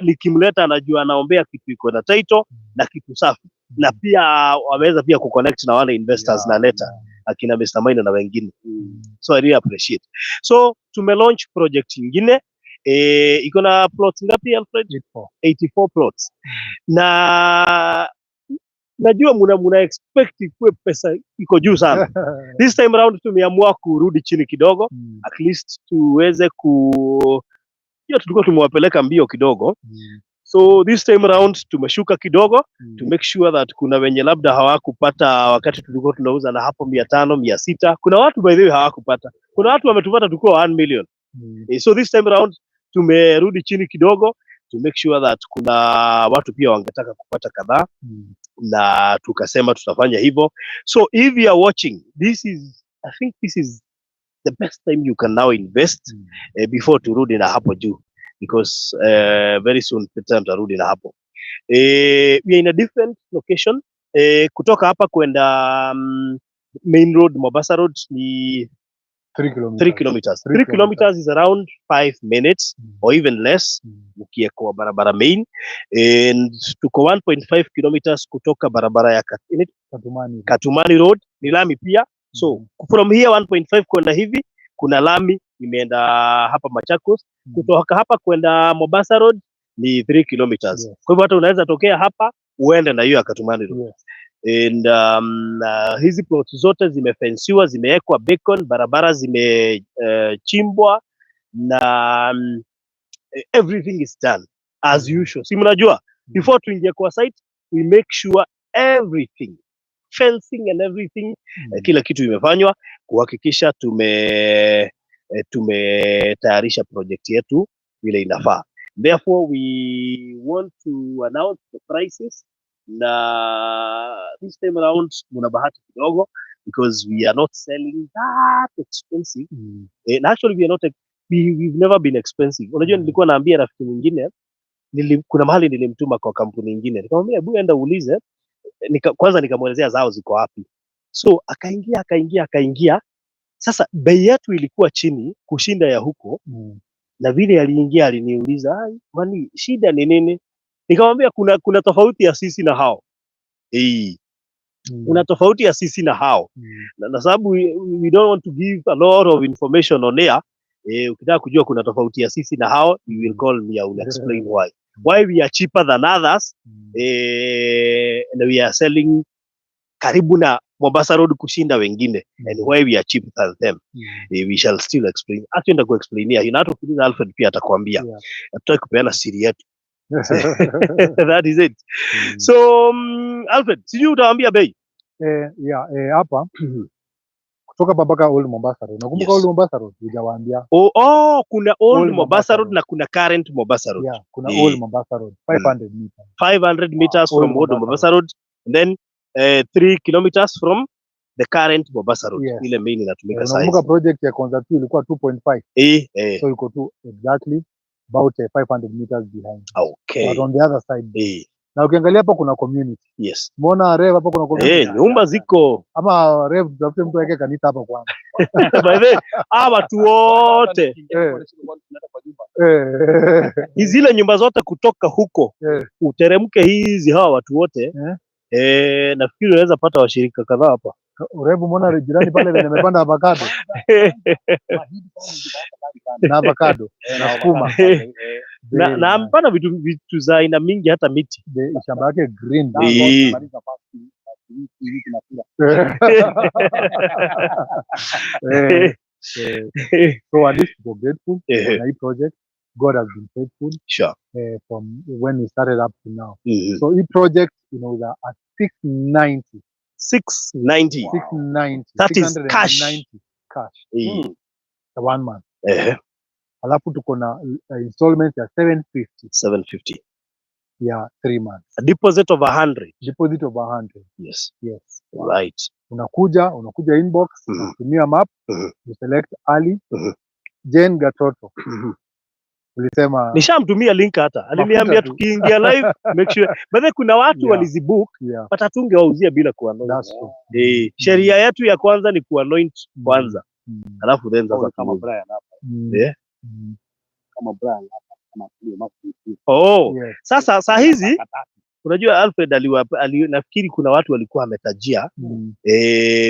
nikimleta anajua anaombea kitu iko na title na kitu safi, na pia wameweza pia kuconnect na wale investors na leta akina Mr. Maina na wengine. So I really appreciate. So tume launch project ingine, iko na plots ngapi, Alfred? 84. 84 plots. Na najua muna expect ikuwe pesa iko juu sana. This time round tumeamua kurudi chini kidogo, at least tuweze ku hiyo tulikuwa tumewapeleka mbio kidogo. So this time round tumeshuka kidogo to make sure that kuna wenye labda hawakupata wakati tulikuwa tunauza na hapo 500, 600. Kuna watu, by the way, hawakupata. Kuna watu wametupata tukiwa 1 million. So this time round tumerudi chini kidogo to make sure that kuna watu pia wangetaka kupata kadhaa, na tukasema tutafanya hivyo. So if you are watching this, is I think this is the best time you can now invest, before turudi na hapo juu, because very soon tena tutarudi na hapo. We are in a different location. Kutoka hapa kwenda main road, Mombasa Road, ni 3 kilometers. 3 kilometers. Three 3 kilometers is around 5 minutes or even less ukiekwa barabara main, and tuko 1.5 kilometers kutoka barabara ya Katumani. Katumani Road, ni lami pia. So from here 1.5 kwenda hivi kuna lami imeenda hapa Machakos. Kutoka hapa kwenda Mombasa Road ni 3 kilometers. Kwa hivyo hata unaweza tokea hapa uende na hiyo ya Katumani Road. And hizi plots zote zimefensiwa, zimewekwa beacon, barabara zimechimbwa na everything is done as usual. Si mnajua before tuingie kwa site we make sure everything, fencing and everything, kila kitu imefanywa kuhakikisha tumetayarisha project yetu vile inafaa. Therefore we want to announce the prices, na this time around muna bahati kidogo because we are not selling that expensive. And actually we are not we've never been expensive. Unajua nilikuwa naambia rafiki mwingine, kuna mahali nilimtuma kwa kampuni ingine, nikamwambia, "Hebu enda uulize." Kwanza nikamwelezea zao ziko wapi, so akaingia, akaingia, akaingia. Sasa bei yetu ilikuwa chini kushinda ya huko, na vile aliingia aliniuliza, "Ai, kwani shida ni nini?" Nikamwambia kuna tofauti ya sisi na hao. Kuna tofauti ya sisi na hao, na sababu we don't want to give a lot of information on air. Ukitaka kujua kuna tofauti ya sisi na hao, you will call me, I will explain why we are cheaper than others, and we are selling karibu na Mombasa Road kushinda wengine, and why we are cheaper than them. We shall still explain. Actually nitakuexplainia. Na hata ukiuliza Alfred pia atakwambia. Hatutaki kupeana siri yetu. That is it. So Alfred, sijui utawaambia bei. Yeah, hapa kutoka hapa mpaka Old Mombasa Road. Nakumbuka Yes. Old Mombasa Road hujawaambia. Oh, kuna Old Old Mombasa Mombasa Road Road. Na kuna current Mombasa Road. Yeah, kuna Old Mombasa Road 500 meters. 500 meters Old from Old Mombasa Mombasa Road and then 3 kilometers from the current Mombasa Road. Yes. Ile main inatumika sasa. Unakumbuka project ya Konza 2 ilikuwa 2.5? So iko tu exactly about 500 meters behind. But on the other side. Na ukiangalia hapo kuna community. Umeona, Rev, hapo kuna community? Nyumba ziko. Ama Rev, tutafute mtu aweke kanisa hapa kwanza. By the way, hawa watu wote, zile nyumba zote kutoka huko uteremke hizi, hawa watu wote, nafikiri unaweza pata washirika kadhaa hapa. Rev, umeona jirani pale venye amepanda avocado na avocado na sukuma? Na, Very na nice. amepanda vitu za aina mingi, hata miti. Shamba yake green. So at least we're grateful na hii project. God has been faithful from when we started up to now. So hii project inauza at 690. 690. 690. That is cash. 690 cash, the one month. Alafu tuko na installment ya 750 750. ya 3 months. A deposit of 100. Deposit of 100. Yes. Unakuja inbox, unatumia map, you select Ali Jane Gatoto. Ulisema Nishamtumia link, hata aliniambia tu. Tukiingia live make sure. But then kuna watu walizibook, but hatungewauzia bila kuanoint. That's true. Sheria yetu ya kwanza ni kuanoint kwanza. Alafu then sasa Kama tuuze. Brian hapa, kama Brian hapa anatumia mafuta. Oh, sasa saa hizi unajua Alfred nafikiri kuna watu walikuwa wametajia.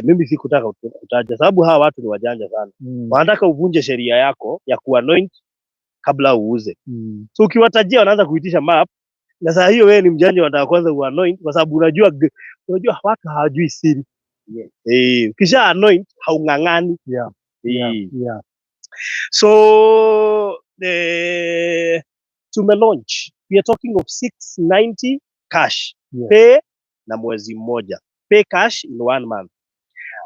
Mimi sikutaka kutaja sababu hawa watu ni wajanja sana. Wanataka uvunje sheria yako ya kuanoint kabla uuze. So ukiwatajia wanaanza kuitisha map, na saa hiyo wewe ni mjanja, wanataka kwanza uanoint kwa sababu unajua watu hawajui siri. Ukisha anoint haung'ang'ani. So tume launch. We are talking of 690 cash. Pay na mwezi mmoja. Pay cash in one month.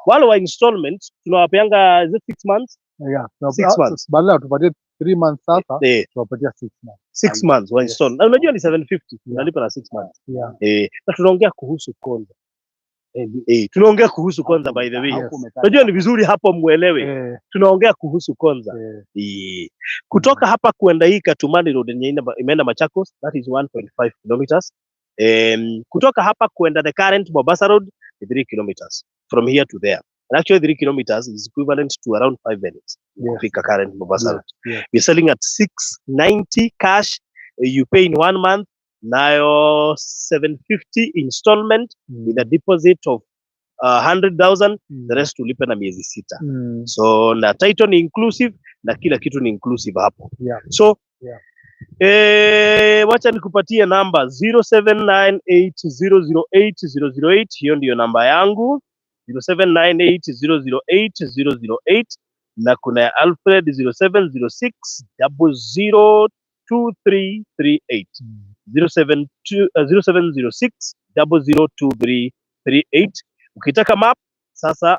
Wale wa installment tunawapeanga, is it 6 months? Yeah. Six months. Badala tupatie 3 months, sasa tuwapatia 6 months. 6 months wa install. Na unajua ni 750 unalipa na 6 months. Na tunaongea kuhusu Konza. Tunaongea kuhusu Konza, by the way. Unajua ni vizuri hapo muelewe. Tunaongea kuhusu Konza. Kutoka hapa kuenda hii Katumani Road yenye imeenda Machakos, that is 1.5 kilometers. Kutoka hapa kuenda the current Mombasa Road ni 3 kilometers from here to there. And actually 3 kilometers is equivalent to around 5 minutes kufika current Mombasa Road. We're selling at 690 cash. You pay in one month, nayo 750 installment with a deposit of 100,000, the rest ulipe na miezi 6. So na title ni inclusive na kila kitu ni inclusive hapo. So Wacha nikupatie namba 0798008008. Hiyo ndiyo namba yangu, 0798008008, na kuna ya Alfred, 0706002338. 072 0706002338. Ukitaka map sasa,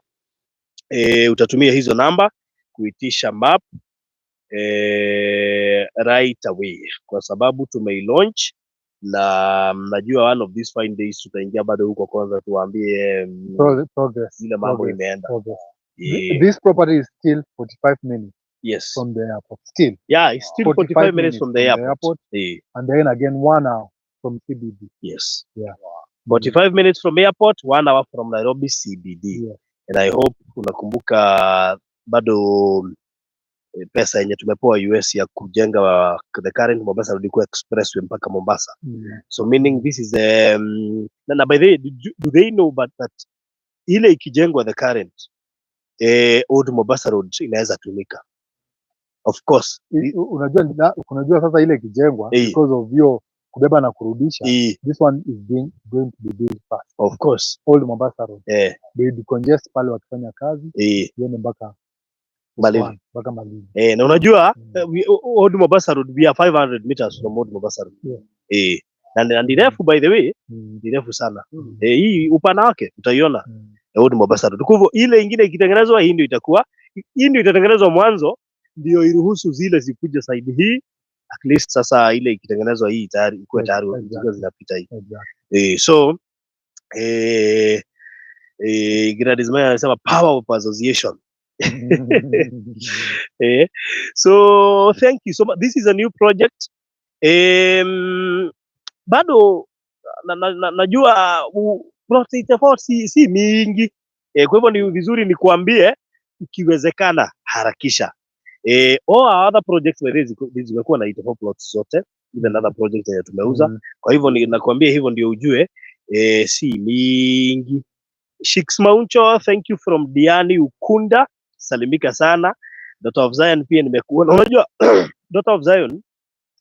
utatumia hizo namba kuitisha map right away, kwa sababu tumeilaunch na najua one of these fine days tutaingia bado huko kwanza tuwaambie Progress. Vile mambo Progress, imeenda. Progress. Eh, This property is still 45 minutes from the airport. Still. Yeah, it's still 45 minutes from the airport. And then again 1 hour from CBD. 45 minutes from airport, 1 hour from Nairobi CBD. And I hope unakumbuka bado pesa yenye tumepewa US ya kujenga the current Mombasa Road ikuwe expressway mpaka Mombasa. So meaning this is na by the way, do they know but that ile ikijengwa, the current old Mombasa Road inaweza tumika? Of course. Unajua sasa ile ikijengwa, because of hiyo kubeba na kurudisha, this one is going to be built fast. Of course. Old Mombasa Road. They decongest pale wakifanya kazi, iende mpaka Malindi. One, mpaka Malindi. Na unajua Old Mombasa Road, we are 500 meters from Old Mombasa Road. Na ni refu, by the way, ni refu sana. Hii upana wake utaiona Old Mombasa Road. Kwa hivyo ile ingine ikitengenezwa, hii ndio itatengenezwa mwanzo ndio iruhusu zile zikuje side hii. At least sasa ile ikitengenezwa, hii tayari ikuwe tayari zikuwe zinapita hii. So Gladys Maya anasema power of association. So thank you so much. This is a new project. Bado najua plot 84 si mingi. Kwa hivyo ni vizuri nikuambie, ikiwezekana harakisha. All our other projects, by the way, zimekuwa na 84 plots zote, even other projects yenye tumeuza. Kwa hivyo nakwambia hivyo ndio ujue si mingi. Shiks Mauncho, thank you from Diani Ukunda, salimika sana. Daughter of Zion pia nimekuona. Unajua Daughter of Zion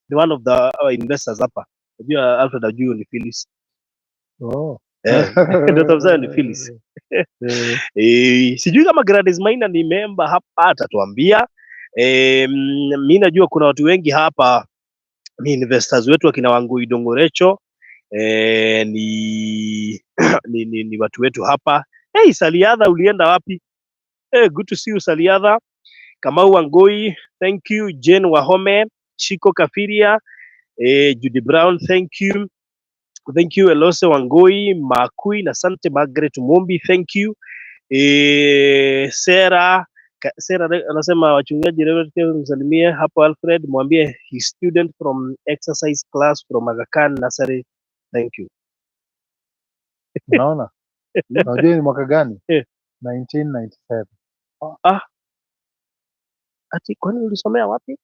ni one of the investors hapa. Unajua Alfred ajui ni Phyllis. Oh. Daughter of Zion ni Phyllis. Sijui kama Gladys Maina ni member hapa, atatuambia. Mi najua kuna watu wengi hapa ni investors wetu, akina Wangui Dongorecho, ni watu wetu hapa. Hey, Saliadha, ulienda wapi? Hey, good to see you, Saliadha. Kamau Wangoi, thank you. Jane Wahome, Chiko Kafiria, Judy Brown, thank you. Thank you Elose Wangoi, Makui na asante Margaret Mumbi, thank you. Sarah anasema wachungaji Reverend Kevin, msalimie hapo Alfred, mwambie his student from exercise class from Aga Khan Nursery. Thank you. Unaona? Unajua ni mwaka gani? 1997. Ah. Ati kwani ulisomea wapi?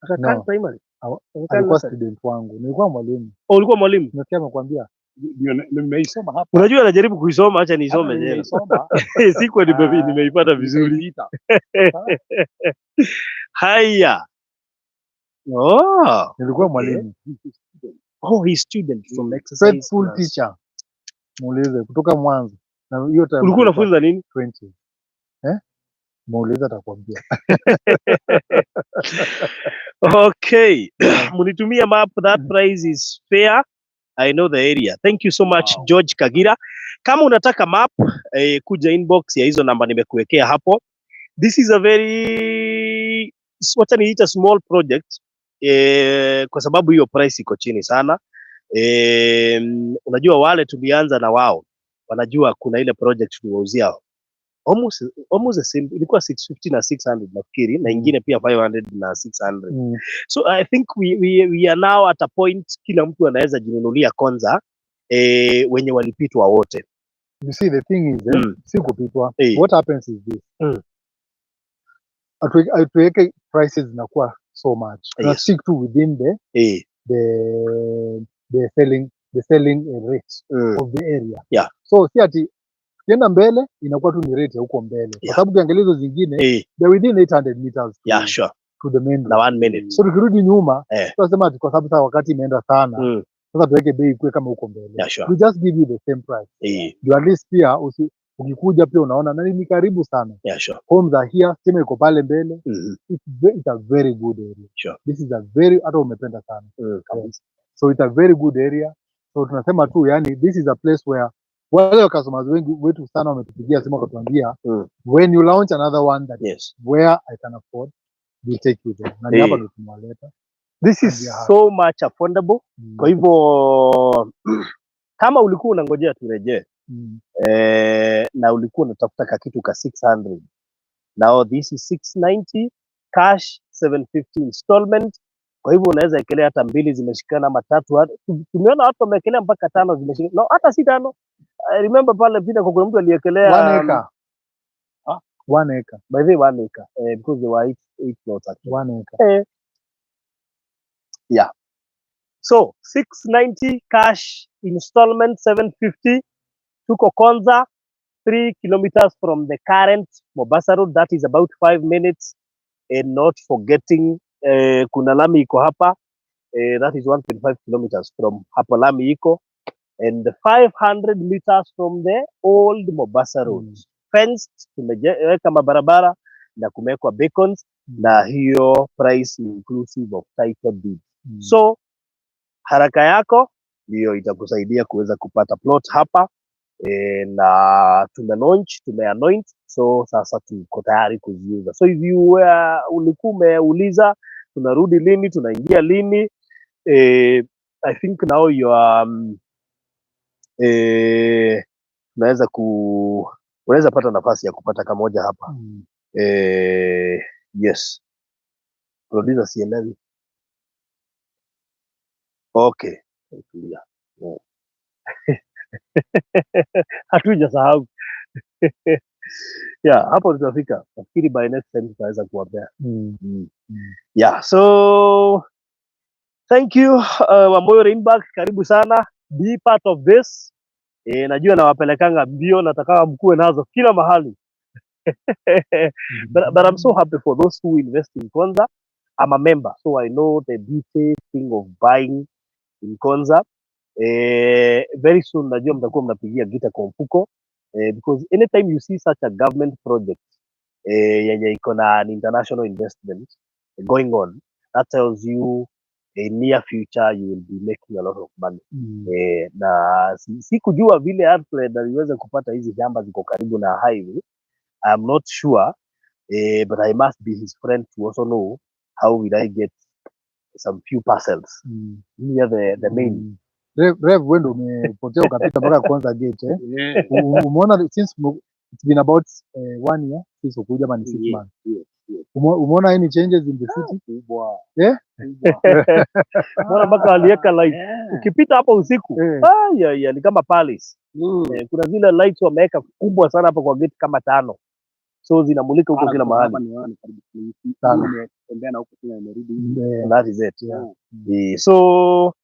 Aga Khan No. Primary. Aga Khan Alikuwa Nursery. student wangu. Nilikuwa mwalimu. Oh, ulikuwa mwalimu? Umesikia amekwambia? Ndio nimeisoma hapa. Unajua anajaribu kuisoma, acha Hata niisome tena. nimeisoma. Sikuwa nimeipata vizuri. Nikaipita. Haya. Oh. Nilikuwa mwalimu. Oh, he's student from exercise Faithful class. teacher. Muulize kutoka mwanzo. Na hiyo time Ulikuwa tulikuwa unafunza nini? 20. Eh? Muulize, atakwambia. Okay. Munitumia map, that price is fair. I know the area. Thank you so much, George Kagira. Kama unataka map, kuja inbox ya hizo namba nimekuwekea hapo. This is a very, wacha niita small project, kwa sababu hiyo price iko chini sana. Unajua wale tulianza na wao wanajua kuna ile project tuliwauzia almost the same, ilikuwa 650 na 600 nafikiri, na ingine pia 500 na 600. So I think we are now at a point kila mtu anaweza jinunulia Konza, wenye walipitwa wote. You see, the thing is, si kupitwa. What happens is this. Hatuweke prices zinakuwa so much. Tuna stick to within the the selling rate of the area. So si ati ukienda mbele inakuwa tu ni rate ya huko mbele. Kwa sababu ukiangalia hizo zingine, they're within 800 meters to, to the main Na road. one minute. So tukirudi nyuma, tunasema ati kwa sababu sasa wakati imeenda sana, sasa tuweke bei ikuwe kama huko mbele. Yeah, sure. We just give you the same price. Ndio at least pia ukikuja pia unaona na ni karibu sana. Yeah, sure. Homes are here, stima iko pale mbele. It's a very good area. This is a very, hata umependa sana. Kabisa. So it's a very good area. So tunasema tu, yani, this is a place where wale customers wengi wetu sana wametupigia simu wakatuambia, "When you launch another one that where I can afford, we take you there." Na ni hapa ndo tumewaleta. This is Yeah. so much affordable. Kwa hivyo kama ulikuwa unangojea turejee, na ulikuwa unatafuta kakitu ka 600, now this is 690 cash, 750 installment. Kwa hivyo unaweza ekelea hata mbili zimeshikana ama tatu. Tumeona watu wameekelea mpaka tano zimeshikana, no, hata si tano. I remember pale vile kuna mtu aliekelea One acre. Ah? 1 acre. By the way, 1 acre, because there were eight plots actually. 1 acre. Yeah. So 690 cash, installment 750. Tuko Konza, 3 kilometers from the current Mombasa Road. That is about 5 minutes. And not forgetting, kuna lami iko hapa. That is 1.5 kilometers from hapo lami iko. And 500 meters from the old Mombasa Road. Fenced, tumeweka mabarabara na kumewekwa beacons, na hiyo price inclusive of title deed. So haraka yako ndiyo itakusaidia kuweza kupata plot hapa, na tume launch, tume anoint, so sasa tuko tayari kuziuza. So if you ulikuwa umeuliza tunarudi lini, tunaingia lini, I think now you are unaweza pata nafasi ya kupata kamoja hapa. Yes. Producer, sielewi. Okay. Tulia. Hatujasahau. Yeah, hapo tutafika. Nafikiri by next time tutaweza kuwapea. Yeah, so thank you, Wamoyo Rainback, karibu sana. Be part of this. Najua nawapelekanga mbio, nataka mkuwe nazo kila mahali. But I'm so happy for those who invest in Konza. I'm a member, so I know the beauty thing of buying in Konza. Very soon najua mtakuwa mnapigia gita kwa mfuko, because anytime you see such a government project, yenye iko na an international investment going on, that tells you in near future you will be making a lot of money. Na sikujua vile Alfred aliweza kupata hizi shamba ziko karibu na highway. I'm not sure, but I must be his friend to also know how will I get some few parcels near the main. Rev, wewe ndo umepotea ukapita mpaka Konza gate, eh? Yeah. Umeona since it's been about one year since ukuja ama ni 6 months? Yeah. Umeona any changes in the city? Kubwa. Eh? Kubwa. Mbona mpaka waliweka light. Yeah. Ukipita hapo usiku, ay, ay, ni kama palace. Kuna zile lights wameweka kubwa sana hapo kwa gate kama tano, so zinamulika huko Hata kila kutoka mahali. hapa ni karibu kilomita. Sana. Nimetembea na huko tena nimerudi. That is it. So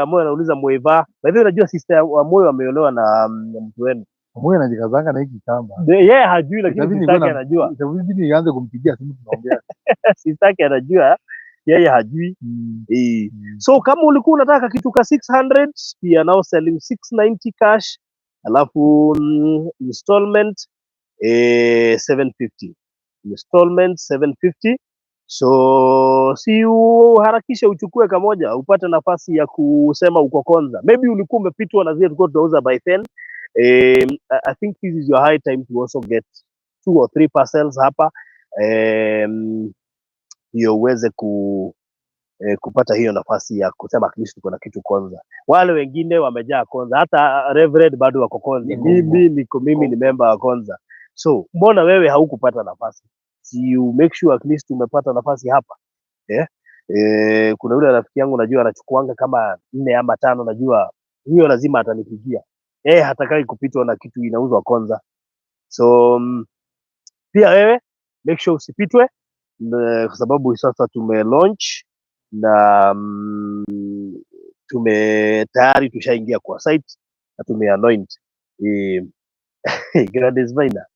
Amoyo anauliza Mweva. By the way, unajua sister wa Moyo ameolewa na mtu wenu. Mwe anajikazanga na hiki kamba. Yeye hajui, lakini Itabidi sister yake nikuwe na- anajua. Itabidi nianze kumpigia simu tunaongea. Sister yake anajua, yeye hajui. So kama ulikuwa unataka kitu ka 600, we are now selling 690 cash, alafu installment 750. Installment 750. So si uharakishe uchukue kamoja upate nafasi ya kusema uko Konza. Maybe ulikuwa umepitwa na zile tulikuwa tunauza by 10. I think this is your high time to also get two or three parcels hapa, ndio uweze kupata hiyo nafasi ya kusema at least uko na kitu Konza. Wale wengine wamejaa Konza, hata Reverend bado wako Konza. Niko Mimi ni member wa Konza. So mbona wewe haukupata nafasi? Si you make sure at least umepata nafasi hapa, eh? Kuna yule rafiki yangu najua anachukuanga kama nne ama tano, najua huyo lazima atanipigia. Hatakai kupitwa na kitu inauzwa Konza. So pia wewe make sure usipitwe, kwa sababu sasa tume launch na tume tayari tushaingia kwa site na tume anoint, Gladys Maina.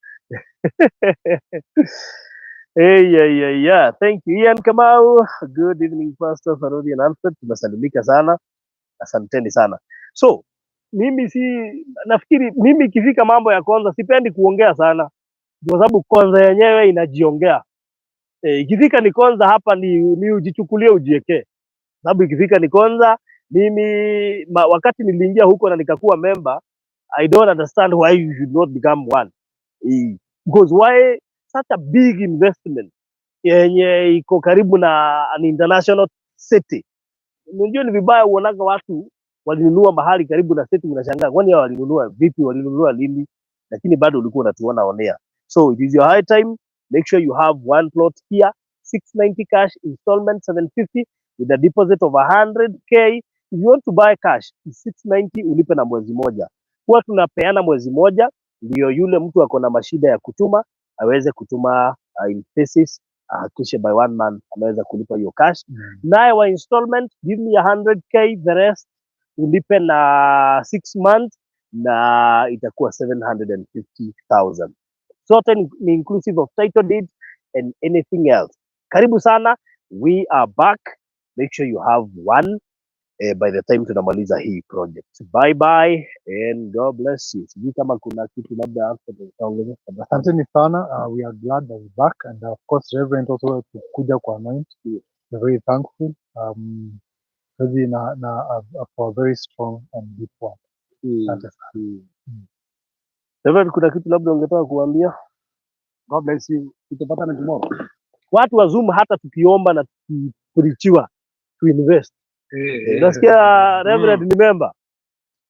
Hey, yeah. Thank you. Ian Kamau. Good evening, Pastor Farodi and Alfred. Tumesalimika sana. Asanteni sana. So, mimi si nafikiri mimi ikifika mambo ya Konza sipendi kuongea sana kwa sababu Konza yenyewe inajiongea. Ikifika ni Konza hapa ni ujichukulie ujiekee. Sababu ikifika ni Konza mimi wakati niliingia huko na nikakuwa member, I don't understand why you should not become one. Because why such a big investment yenye iko karibu na an international city? Unajua ni vibaya uonaga watu walinunua mahali karibu na city, unashangaa kwani hao walinunua vipi, walinunua lini? Lakini bado ulikuwa unatuona onea. So it is your high time, make sure you have one plot here, 690 cash, installment 750 with a deposit of 100K. If you want to buy cash, it's 690 ulipe na mwezi moja. Huwa tunapeana mwezi moja ndio yule mtu ako na mashida ya kutuma aweze kutuma in phases, ahakikishe by one month ameweza kulipa hiyo cash. Naye wa installment, give me 100K, the rest ulipe na 6 months na itakuwa 750,000. Zote ni inclusive of title deed and anything else. Karibu sana, we are back. Make sure you have one by the time tunamaliza hii project. Bye bye and God bless you. Sijui kama kuna kitu labda hapo utaongezea. Asanteni sana. We are glad that we're back and of course Reverend also kuja kwa anoint. We're very thankful. Kazi na for a very strong and deep work. Asante sana. Reverend, kuna kitu labda ungetaka kuambia? God bless you. Tutapatana tomorrow. Watu wa Zoom hata tukiomba na tukipreachiwa to invest. Unasikia Reverend ni member.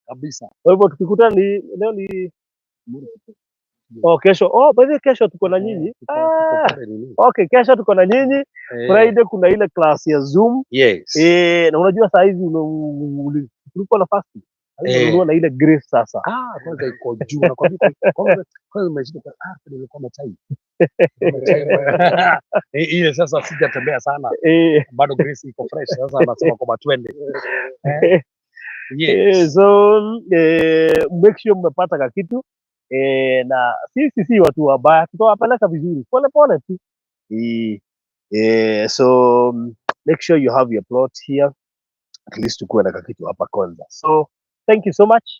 Kabisa. Kwa hivyo tukikutana ni leo ni, oh, kesho. Oh, by the way, kesho tuko na nyinyi. Tuko Ah, pale nini? okay, kesho tuko na nyinyi. Friday kuna ile class ya Zoom. Eh, na unajua saa hizi ulikuwa na fasting. Unanunua na ile grace sasa. Ah, kwanza iko juu, nakwambia, kwanza umeshinda kwa, ah, nilikuwa na chai. Nilikuwa na chai. Ile sasa sijatembea sana. Bado grace iko fresh, sasa anasema kwamba twende. Yes. So make sure mmepata kakitu na sisi si watu wabaya, tutawapeleka vizuri pole pole tu. So make sure you have your plot here, at least tukuwe na kakitu hapa Konza. So thank you so much.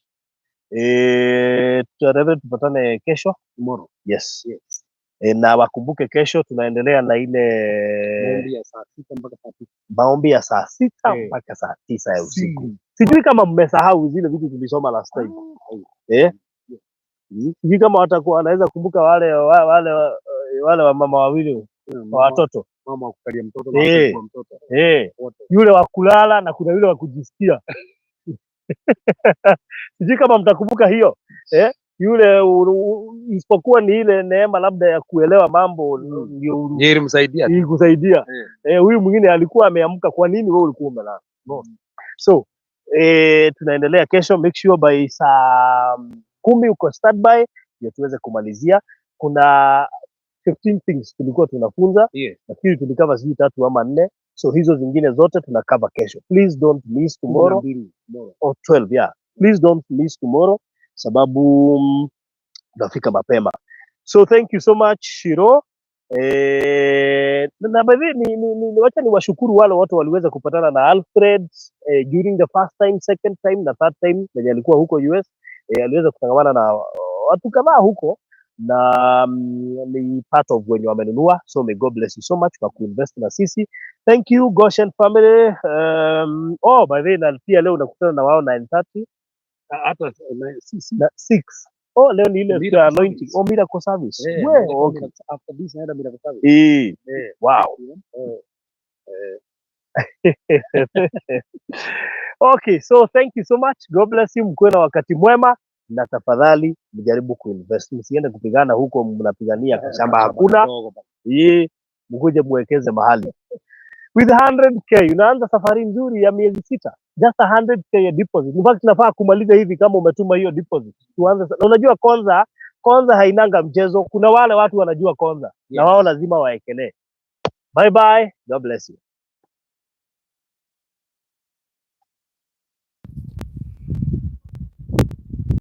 Reverend, tupatane kesho Tomorrow. Yes. Yes. Na wakumbuke kesho tunaendelea na ile Maombi ya saa 6 mpaka saa 9. Maombi ya saa 6 mpaka saa 9 ya usiku. Sijui kama mmesahau zile vitu tulisoma last time. Eh? Sijui kama watakuwa wanaweza kumbuka wale wamama wawili wa watoto. Mama wa kukalia mtoto na wa mtoto. Wote. Yule wa kulala na kuna yule wa kujisikia. Sijui kama mtakumbuka hiyo. Eh? Yule isipokuwa ni ile neema labda ya kuelewa mambo ndio Yeye ilimsaidia. Ilikusaidia. Eh, huyu mwingine alikuwa ameamka, kwa nini wewe ulikuwa umelala? No. So, tunaendelea kesho, make sure by saa 10 uko standby ndio tuweze kumalizia. Kuna 15 things tulikuwa tunafunza. Nafikiri tulicover sijui tatu ama nne. So hizo zingine zote tuna cover kesho. Please don't miss tomorrow. 12 tomorrow. Or 12, yeah. Please don't miss tomorrow sababu tutafika mapema. So thank you so much, Shiro. Na by the way, wacha niwashukuru wale watu waliweza kupatana na Alfred during the first time, second time na third time venye alikuwa huko US. Aliweza kutangamana na watu kadhaa huko na ni part of wenye wamenunua, so may God bless you so much kwa kuinvest na sisi. Thank you, Goshen family. Oh, by the way, na pia leo unakutana na wao 9:30. Hata si Na 6. Oh, leo ni ile Miracle ya anointing. service. Oh, miracle service. Eh, We, naenda okay. After this naenda miracle service. Wow. Okay, so thank you so much. God bless you. Mkuwe na wakati mwema na tafadhali mjaribu kuinvest. Msiende kupigana huko mnapigania kashamba hakuna. Kidogo bana. Mkuje muwekeze mahali. With 100K unaanza safari nzuri ya miezi 6. Just 100K ya deposit. In fact nafaa kumaliza hivi kama umetuma hiyo deposit. Tuanze na unajua Konza hainanga mchezo. Kuna wale watu wanajua Konza na wao lazima waekelee. Bye bye. God bless you.